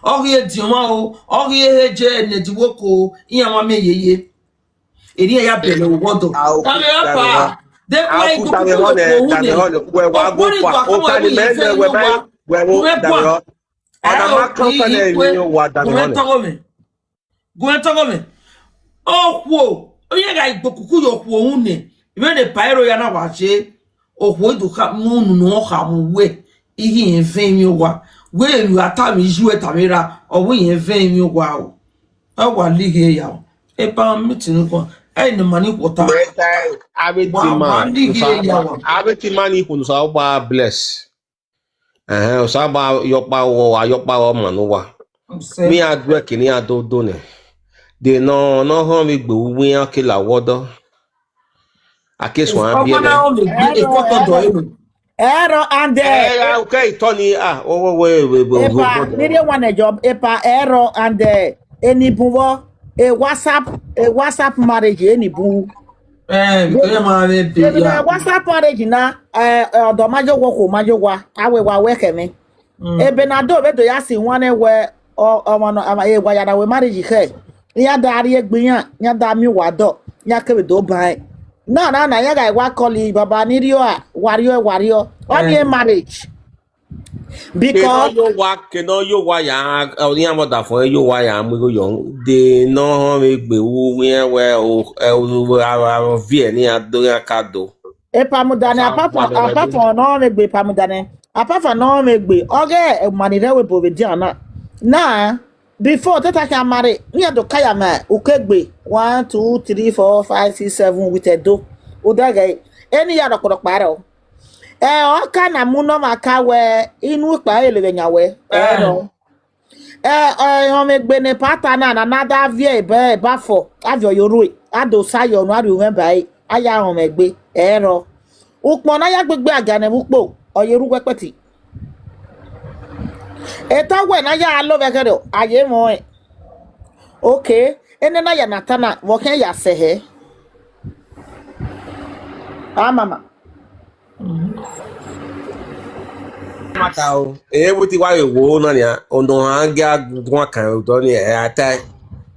Ọ ghi ediọn mwa o, ọ ghi ehe je ne ẹdẹ iwoko o, iran ma miẹn yeye. Erriọ ya bẹlẹ vbe ọdọ. Tama ehọ pa. De wa i gbe okuku ye okhuo uhunmwu nẹ. Wẹ wa go fa. Okhuo ni do akha wẹ vbe iyẹn fẹ ne uwa. Wẹ vbe da rọ. Ọna ma kan fẹnẹ emwi ne uwa da mwẹ họn nẹ. Gu mwẹ tọghọ mwẹ. Okhuo, iran gha gbe okuku ye okhuo uhunmwu nẹ, vbene pa ẹro ya na wa ye, okhuo i do kha mu unu ne ọ kha mu wẹ, i ghi rẹn vẹ emwi owa, wẹ emwi a tama iye uẹ tama erha, ọ wẹ irẹn vẹ emwi owa o. Ọ wa lighi ya o. Epa meeting kua, ẹ ne ma ni khuọta. Avbe tima, wa lighi ya wa. Avbe tima ni ikhuo ne Osanobua bless. Ẹhẹn, Osanobua yọkpa wọ, a yọkpa wọ ma ne uwa. Vbe iran duẹ kene iran do do nẹ. De nọ, ne ọ họn vbe igbe uwu iran ke la wọdọ. A ke suẹn biẹ nẹ. Ẹrọ and, eh, ẹrọ, okay, itọ ni, ah, wo, wo, wo, wo, wo, epa, wo, wo. Ni rhie one job, epa, ẹrọ and, eh, eni bun vbọ, e WhatsApp, e WhatsApp marriage, eni bun. Eh, because ma vbe be ya. WhatsApp marriage na, eh, eh, ọdọ ma yo wo, kho ma yo wa, a wẹ wa wẹ khẹ mwẹ. Mm. Ebe na do vbe do ya si wan nẹ wẹ, ọ- ọmwa nọ- ama- e wa ya na wẹ marriage khẹ, iran da rrie egbe iran, iran da miẹn uwa dọ, iran kevbe do ban ẹn. Na na na iran gha wa call baba ni rriọ a, wa rriọ, wa rrọọ, ọnii Eh. marriage. Kene ọ Because yo wa, kene ọ yo wa ya, ọ iran vbe ọdafẹn yo wa ya mu igho yọ, de ne ọ họn vbe egbe vbe uwu iran wẹ o, ẹ, o, o, a, a, a, viẹ ne iran do, iran ka do. Epamudanẹ, Sa apart wa from, lẹ wa apart do. from ne ọ họn vbe egbe, epamudanẹ, apart from ne ọ họn vbe egbe, ọ ghẹ ma ni rre ẹvbo ebo vbe dia na. Na, before te ta khian marry, iran do ka ya ma uko egbe, one, two, three, four, five, six, seven with Ẹdo. Odẹ ghẹ, eni ya rọkpọrọkpa rọ. Ẹ, ọ ka na mu ne ọmwa ka wẹ, inu ikpa ẹre levbe yan wẹ, ẹ rọ. Ẹ, ẹ, ọmwa egbe ne pata na, na, na da viẹ ebe, ebe afọ, a viọ ye orhue, a do sa yọ, unu a rhie mwẹ ba ẹre, a ya rọnmwẹ egbe, ẹ rọ. Ukpọn ne a ya gbegbe agia nẹ vbe ukpo, ọ ye rre uwu ẹkpẹti. Eta wẹ ne a ya lo vbe ẹghẹrẹ, a ye mwẹ ọnrẹn. Okay, ene na ya na ta na, vbe ọ khian ya sẹ hẹ? A mama. Mata o, e vbe te wa vbe wo na nia, ono han gia guan kan odọ ni, ẹ, a ta,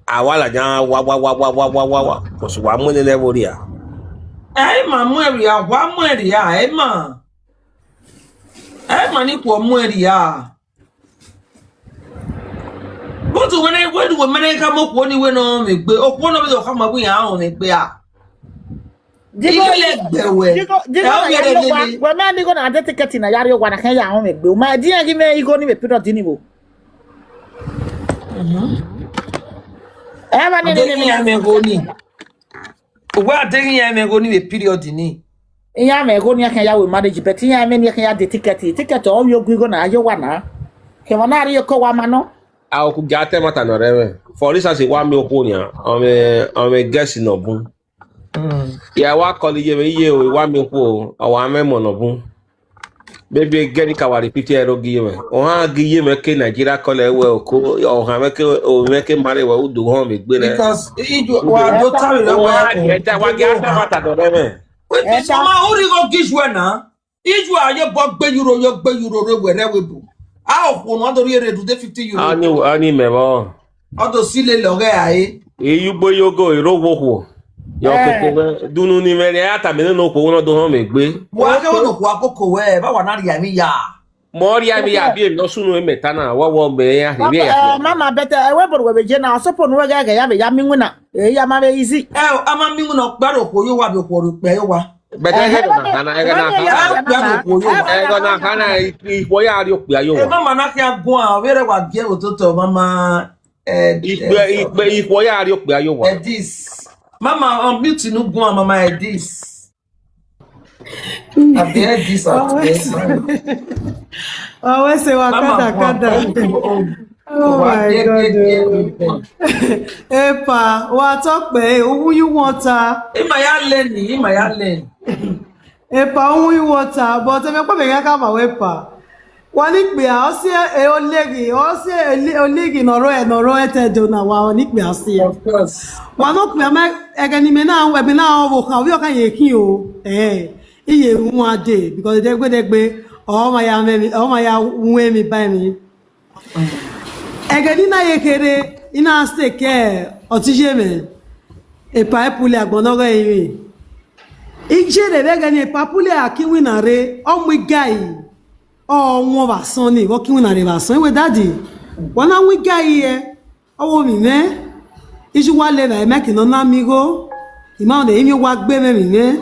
a wa ladian wa, wa, wa, wa, wa, wa, wa, wa, kọsi wa mu nene ẹvbo rria. Ẹ i ma mu ẹre rria, wa mu ẹre rria, ẹ i ma. Ẹ i ma ni khuọ mu ẹre rria. But wẹ ne, wẹ ne, wẹ mẹ ne khama okhuo ni wẹ ne ọ mwẹ egbe, okhuo ne ọ vbe khama wẹ iran rọnmwẹ egbe a. Digo, Iye lẹ gbẹ wẹ. Digo, Digo Ẹ o na vbe ya rre rhie owa. Lele. Wẹ mẹ ni igho na de tikẹti na ya rrie owa na khian ya rọnmwẹ egbe. Ma ẹdẹ iran ghi mwẹ igho ni vbe period ni vbo. Ẹ ma Ọ nene deghẹ nene. Iran mwẹ igho ni. Uwẹ a deghẹ iran mwẹ igho ni vbe period ni. Iran mwẹ igho ni a khian ya wẹ marriage, but iran mwẹ ni a khian ya de tikẹti. Tikẹti ọ vbe ogu igho na, a ye owa na. Kevbe ọ na rrie oko owa ma nọ. A oku gia ta ẹmwata ne ọ rre ẹmwẹ. For instance, wa miẹn okhuo nian, ọ mwẹ, ọ mwẹ guest nọ bun. Mm. Ya wa call iye mwẹ, iye o, wa miẹn okhuo, ọ wa mwẹ emọ nọ bun. Maybe ẹgẹ ni ka wa repeat ẹre gie mwẹ. Ohan gie mwẹ ke Nigeria call ẹre wẹ oko, ohan mwẹ ke, o mwẹ ke marry wẹ u do họn vbe egbe nẹ. Because iju wa do ta vbe rẹ wẹ Ohan gie ta, wa gie ta ẹmwata ne ọ rre ẹmwẹ. Wait, Ẹta. Sọma, u rhie igho gie iju ẹre na. Iju a ye bọ gbe euro, yo gbe euro rre wẹ rẹ wẹ bu. A okhuo nọ, a do rhie rre dude fifty euro. Ani, ani mẹ vbọ. Ọ do si lele ọghẹ rae. Iyugbo iyogo, ero wo okhuo. Yọ Eh. koko mwẹ, dunu ni mwẹ rẹn, a tama nene okhuo ne ọ do họn mwẹ egbe. Wa kẹ wẹ ne okhuo a koko wẹ, ba wa na rhie emwi ya. Mẹ ọ rhie emwi ya, bi emwi ne ọ sunu emwi ta na, wọ wọ mẹ ya rhie ya. Eh, mama, but, eh, ẹvbo ne uwẹ vbe ye na, ọ suppose ne uwẹ ghẹ ghẹ ya vbe ya miẹn iwinna. Eh, ya ma vbe easy. Ẹ, a ma miẹn iwinna ọkpa rre okhuo ye owa, vbe okhuo rre okpia ye owa. But ẹghẹ na khana, ẹghẹ na khana. Ẹghẹ na khana, ikhuo ya rrie okpia ye owa. Mama na khian guan, ọ vbe rre wa gie ototo, mama. Eh, ikpe, eh, ikpe, ikpe ya rrie okpia ye owa. Edis. Mama, unmute nu guan, mama, Edis. Abi Edis at Always, the time. Always say, wa Mama, kada, guan, kada. Oh, oh, oh. Oh Wa my gie, God, gie, gie, oh. Gie. Epa, wa talk pe, eh, who you want, ah? Ima ya learn, ima ya learn. Epa, uwu iwọta, but emwi ọkpa mẹ gha khama wẹ epa. Wa ni kpia, ọ si e oleghi, ọ si e oleghi ne ọ rrọọ, ne ọ rrọọ ẹtẹ do na, wa ni kpia si e. Of course. Wa nọ kpia, mẹ, ẹghẹ ne imẹ na, ẹmwẹ na ọ vbe okhan, ovbi ọkhan ye khin o. Eh, iye wan de, because degbe degbe, ọ ma ya mwẹ emwi, ọ ma ya wu emwi ba emwi. Ẹghẹ ne I na ye kherhe, I na stay ke ọtẹn iye mwẹ, epa Epule agbọn ne ọ ghẹ rinmwian. I ye rre vbe ẹghẹ ne epa Epule a ke iwinna rre, ọ mu igai, ọ wọn vbe asọn ni, vbe ọ ke iwinna rre vbe asọn. I wẹ, Daddy, wa na wọn igai hẹ? Ọ wẹ, ovbi mwẹ, iye uwa le evbare, mẹ ke ne ọ na miẹn igho, I ma rẹn ne emwi uwa gbe mwẹ, ovbi mwẹ.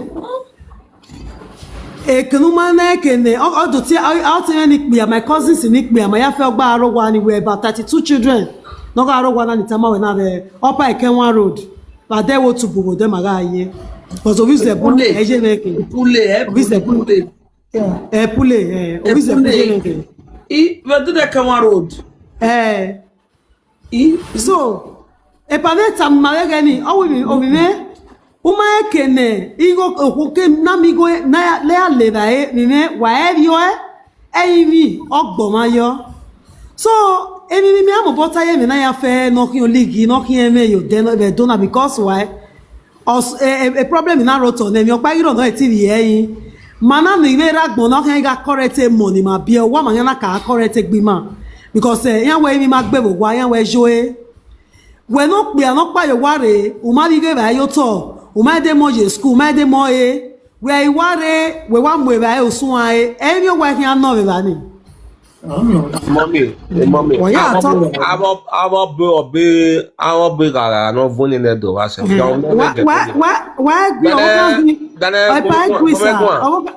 Eke ne u ma na eke nẹ, ọ, ọ do tie, ọ, ọ tie mwẹ ni kpia, my cousins ni kpia, ma ya fẹ ọgba aro owa ni, we about thirty-two children. Ne ọ gha aro owa na ni tama wẹ na vbe Upper Ekenwa Road. Vbe adẹ wo tubu vbe odẹ ma gha ye. Because ovbi Izẹbu, Epule. Ẹ ye mwẹ ke. Epule, ẹ, Ovbi Izẹbu. Epule. Epule, eh, ovbi Izẹbu Epule. Ye mwẹ ke. I, vbe do de Ekenwa Road. Eh. I, so, epa mwẹ tama ima vbe ẹghẹ ni, ọ wẹ, ovbi mwẹ, u ma rẹn eke nẹ, igho okhuo ke na miẹn igho na ya, ne ya le evbare, ovbi mwẹ, wa rẹn vbiẹ ọe, ẹrinmwi, ọ gbọmwa yọ. So, emwi ne imẹ a mobọ ta ye, emwi na ya fẹ ne ọ khian olighi, ne ọ khian ẹmwẹ ye odẹ vbe Ẹdo na, because why? Ọs-, e, e, e problem na rre otọ nẹ, emwi ọkpa i ghi rrọọ nọ, e te vbiẹ ẹre. Ma na ne I vbe rre agbọn na, ọ khian gha correct emọ ne ima biẹ, uwa ma khian na ka correct egbe ima. Because eh, iran wẹ emwi ma gbe vbe owa, iran wẹ yo e. Wẹ ne okpia ne ọ kpa ye owa rre, u ma vbe ghe evbare ye otọ, u ma dẹ mọ ye school, u ma dẹ mọ e. Wẹ i wa rre, wẹ wa mu evbare usun a re, emwi owa khian nọ vbe evba ni. Mummy, eh, mummy. Wẹ ya tọ. Avọ avọ be ọbe avọ be ghagha ne ọ vun ni nẹ do vba sẹ. Wa wa wa wa egui ọvọ kan gui. Epa egui sa.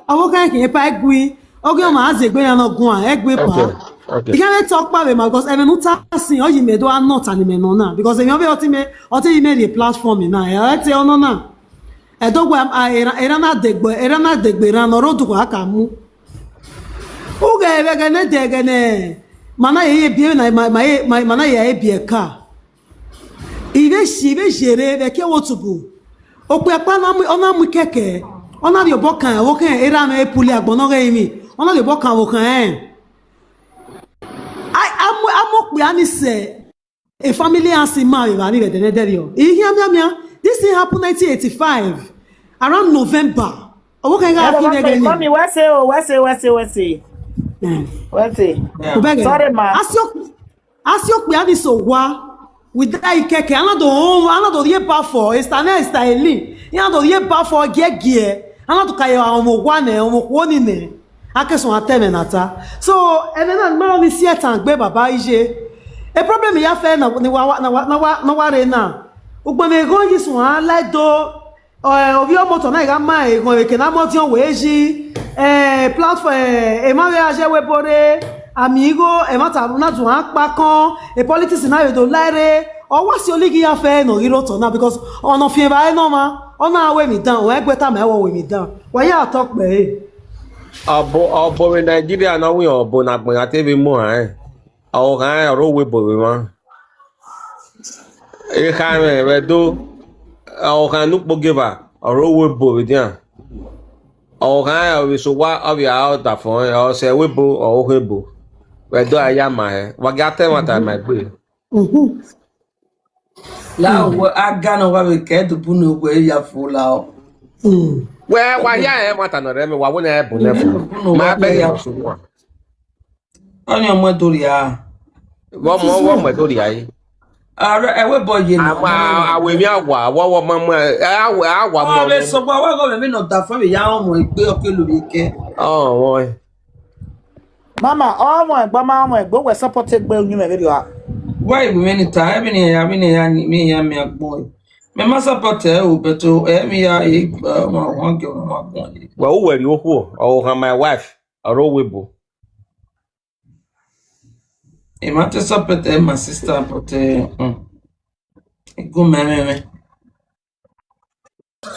Ọvọ kan gui epa egui. Oge ọma a zegbe ya nọ guan, egbe pa. Okay, okay. I can't talk about it, because even uta sin, or you may do not and me no na, because if you be ultimate, or you may the platform na, I tell no na. I don't go, I, I, I don't know the, I don't know the, I don't know the, I can move. Uge vbe gene de gene. Mana ye ye bi na, ma, ma, ma, mana ye ye bi ka. I vbe si, I vbe zere vbe ke wo tubu. Okpia kpa na mu, ọ na mu kẹkẹ. Ọ na rhie obọ kan, wo kẹ era mẹ pule agbọn nọ ghe emwi. Ọ na rhie obọ kan, wo khan ẹn. A, a mu, a mu okpia ni sẹ. A family house ma vbe evba ni vbe ẹdẹnẹdẹrriọ. I khian mianmian. This thing happened nineteen eighty-five, around November. Ọ wo kẹ gha fi nẹgẹ ni. Mami, wẹ se o, wẹ se, wẹ se, wẹ se. Eh. Wẹ se. Obẹgẹ. Sorry, ma. Asio, asio okpia ni so wa. With that ikẹkẹ, a na do họn, a na do rhie ba fọ, esta ne esta eli. A na do rhie ba fọ giẹgiẹ. A na do ka ye ọmọ owa nẹ, ọmọ okhuo ni nẹ. A ke suẹn a ta ẹmwẹ ne a ta. So, ẹmwẹ na ma ni si ẹtan gbe baba iye. E problem ya fẹ na ni wa, na wa, na wa, na wa rre na. Ugbẹn mwẹ eghọn yi suẹn a la do. Ẹ, ovbi ọmọtọ na gha ma eghọn vbe eke ne a mu ọdiọn wẹ yi, ẹ, platform, ẹ, emwa vbe a ye ẹvbo ebo rre, ami igho, ẹmwata na zun a kpa kọn, e politics na vbe do la rre, ọ wa si olighi ya fẹ ne ọ ghi rre otọ na, because ọmwa ne ọ fian evbare ne ọmwa, ọ na ru emwi dan, ọ ẹguẹ tama ẹre wẹ ọ ru emwi dan, wa ya tọ kpẹre. Ọbo, ọbo vbe Nigeria ne ọ winna ọbo ne agbọn ya te vbe mu rẹn. Ọvbokhan rẹn ọre owo ebo vbe emwa. Ekhaẹmwẹ vbe Ẹdo, ọvbokhan ne ukpogieva ọre owo ebo vbe edian. Ọvbokhan rẹn ọvbe eso owa, ọ vbe a ọdafẹn ọnrẹn, ọ sẹ ẹvbo ebo, ọ okhuo ebo. Vbe Ẹdo a ya ma hẹ, wa gia ta ẹmwata ma egbe. La wẹ aga ne ọ wa vbe kẹ Ẹdo bu ne wẹ ya fo la ọ. Wẹ wa ya ẹmwata nọ rẹ mẹ, wa wẹ ne ẹ bu nẹ fo. Ma bẹ ya fo. Ọni ọ mu ẹdẹ rhia. Vbe ọ mu, vbe ọ mu ẹdẹ rhia yi? Ẹvbo ebo ye na. Ama, a wẹ emwi awa, wa, wa ma mu, ẹ, a wẹ, a wa mu. Ọ vbe sẹ ọgua, wa ghe ọmọ emwi ne ọ da fẹn vbe ya rọnmwẹ egbe, ọ ke lo vbe kẹ. Ọ, wẹ. Mama, ọ mọ egbe, ma mọ egbe, wẹ support egbe uyinmwẹ vberriọ a. Wa ibu mwẹ ni ta, ẹmwẹ ne ya, ẹmwẹ ne ya, ẹmwẹ ya miẹn agbọn ẹre. Mẹ ma support ẹre o, but o, ẹmwẹ ya, e, ma wan gẹ, ma wan gbọn ẹre. Wẹ, u wẹ rhie okhuo, ọ gha my wife, ọre owo ebo. I want to support my sister, but uh, mm, it go me, me, me.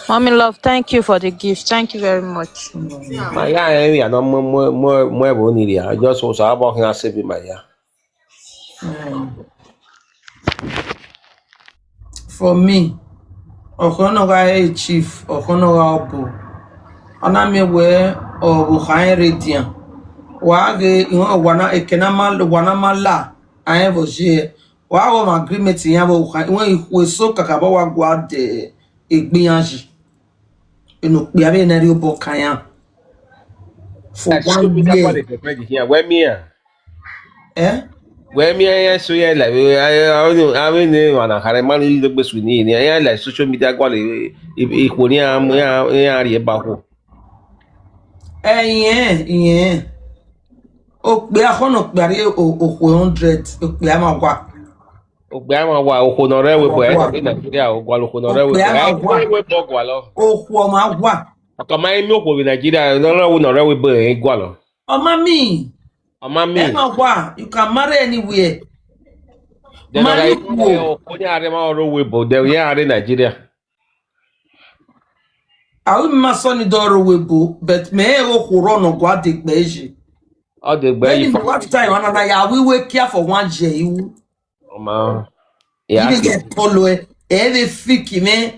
Mommy love, thank you for the gift. Thank you very much. Mm. Ma ya area no mu mu mu mu ẹvbo ni ria. I just want to have a save my ya. Mm. For me, ọkhọ ne ọ gha re chief, ọkhọ ne ọ gha ọbo, ọ na miẹn wẹ ọ vbe okha rẹn rre edian. Wa ghe iran wa na, eke na ma, wa na ma la, a rẹn vbe ọ ye. Wa ghe ọmwa agreement iran vbe okha, iwẹn ikhuo eso kakabọ wa gua de egbe iran yi. Eno okpia vbe ne rhie obọ kan iran. For one year. Wẹ miẹn iran? Eh? Wẹ miẹn iran so ya la, avbe ne emwa na khare ma ni dogbe su ni, iran la social media gualọ ikhuo ne iran, iran rhie ba okhuo. Ẹyẹn, ẹyẹn. Okpia khọ ne okpia rhie o-, okhuo hundred, okpia ma wa. Okpia ma wa, okhuo ne ọ rre ẹvbo ebo, ẹ, Nigeria, ọ gualọ okhuo ne ọ rre ẹvbo ebo. Okpia ma wa. Ẹvbo ebo gualọ. Okhuo ma wa. Ọ ka ma miẹn okhuo vbe Nigeria, ne ọ rre ẹvbo, ne ọ rre ẹvbo ebo, ẹ, gualọ. Ọ ma miẹn. Ọ ma miẹn. Ẹ ma wa, you can marry anywhere. Then ọ gha, marry who? Okhuo ni a rre ma ọ rre owo ebo, then a rre Nigeria. Awi ma sọ ni do rre owo ebo, but mẹ rẹn okhuo rọ ne ọ gua de gbe ye. Ọ de gbe ye. Then what time, ana na ya wi we care for one year, you. Ọ ma. Ibe ghe tọ lo ẹ, ẹ vbe fiki mwẹ.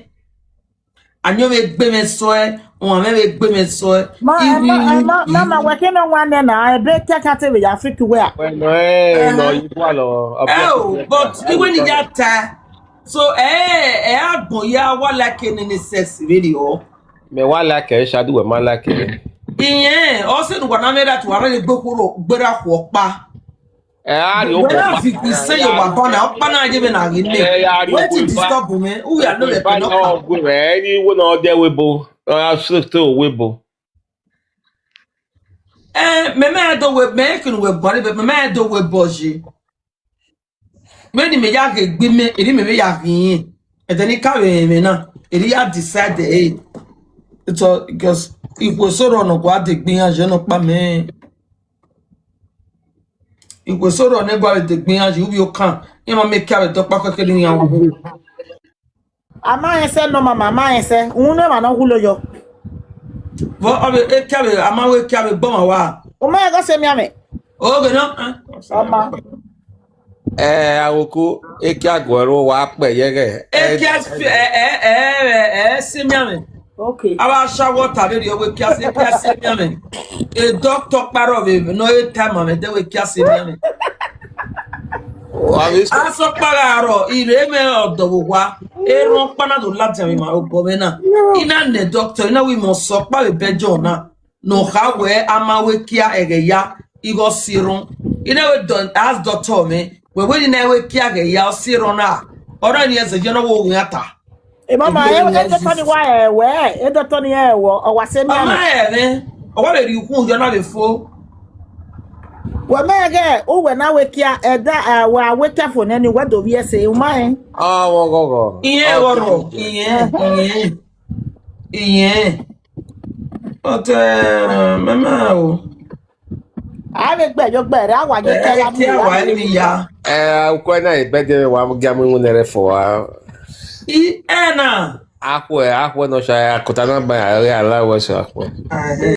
Ayọn vbe gbe mwẹ sọ ẹ, ọmwa mwẹ vbe gbe mwẹ sọ ẹ. Ma, iwi ma, ma, ma, ma, wẹ ke nọ wan nẹ na, ebe kẹkan te vbe ya fiki wẹ a. Wẹ nọ, ẹ, nọ, i gualọ. Ẹ o, but iwe ni ya ta. So, ẹ, ẹ agbọn ya wa like nene sex vberriọ. Mẹ wa like ẹ, Shadu wẹ ma like ẹ. Iyẹn, ọ sẹ ne uwa na mwẹ ra tuwa rẹ gbe khuo gberra khuọ ọkpa. Ẹ a rhie Wẹ ogun na ba. Fi ikun sẹ ye owa bọ na, ọkpa na ye vbe na ghi nẹ. Ẹ a rhie Wẹ ti ogun ba. Disturb mwẹ, u ya lo Ogun lẹ ba pẹlẹ na ọkpa. Ọgbe rẹ, ẹ ni wo na ọ dẹ webo. Ọ ra sẹ to webo. Eh, mẹ mẹ do we, mẹ kinu we gbọre, mẹ mẹ do we bọji. Vbene mẹ ya ghe gbe mẹ, eri mẹ vbe ya ghi yẹn. Ẹdẹ ni ka vbe mwẹ na, eri ya decide, eh. It's all because ikhuo soro nọ gua de gbe iran je nọ kpa mẹ. Ikhuo soro ne gua vbe de gbe iran je, ubi okan, iran ma mẹ kia vbe dọkpa kẹkẹ ne iran wu. A ma rẹn sẹ nọ, mama, a ma rẹn sẹ. Uhunmwu emwa ne ọ wu lo yọ. Vbọ ọ vbe ekia vbe, a ma wẹ ekia vbe gbọmwa wa. U ma rẹn ghe ọse mianmwẹ. Oghe nọ. Ọ ma. Ẹ, Awoku, ekia guẹ ro wa kpẹ yẹghẹ. Ekia fi, ẹ, ẹ, ẹ, ẹ, ẹ, se mianmwẹ. Okay. A wa sha wọta vberriọ wẹ ekia se, ekia se mianmwẹ. E doctor kparọ vbe nọ e ta ma mwẹ de wẹ ekia se mianmwẹ. Wa vbe sọ. Asọkpa gha rrọọ, I rre mwẹ ọdọ vbe owa, erhọn ọkpa na do ladian vbe ima obọ mwẹ na. I na nẹ doctor, I na wẹ imẹ ọsọkpa vbe Belgium na, ne ọ kha wẹ a ma wẹ ekia ẹghẹ ya, ighẹ ọ si erhọn. I na wẹ dọ-, ask doctor mwẹ, wẹ wẹ ne I na wẹ ekia ẹghẹ ya, ọ si erhọn na, ọ na ni ẹzẹ ye ne ọ wẹ oghian ta. Mama, e doctor ni wa ẹ wẹ, e doctor ni ẹ wọ, ọ wa se Ọ ma mianmwẹ. Ẹ mwẹ, ọ wa vbe rhie ukhun yọ na vbe fo. Wẹ mẹ ghẹ, uwẹ na wẹ ekia, ẹda, ẹ, wa wẹ ekia fo nẹ ni, wẹ do vbiẹ ẹse, u ma rẹn. Ọ, vbe ọghọghọ. Iyẹn ọghọghọ, iyẹn, iyẹn, iyẹn. But, eh, mama o. A vbe gbe yo gbe rẹ, a wa ye Ẹ, ekia ya ẹ, mu ya. Wa eni ya. Ẹ, ukọ na, e bẹdẹ wa gia mu iwun nẹrẹ fo wa. I, ẹ na. Akhuẹ, akhuẹ nọ sha, akota na ba ya, ya la wẹ sẹ akhuẹ. Ah, eh.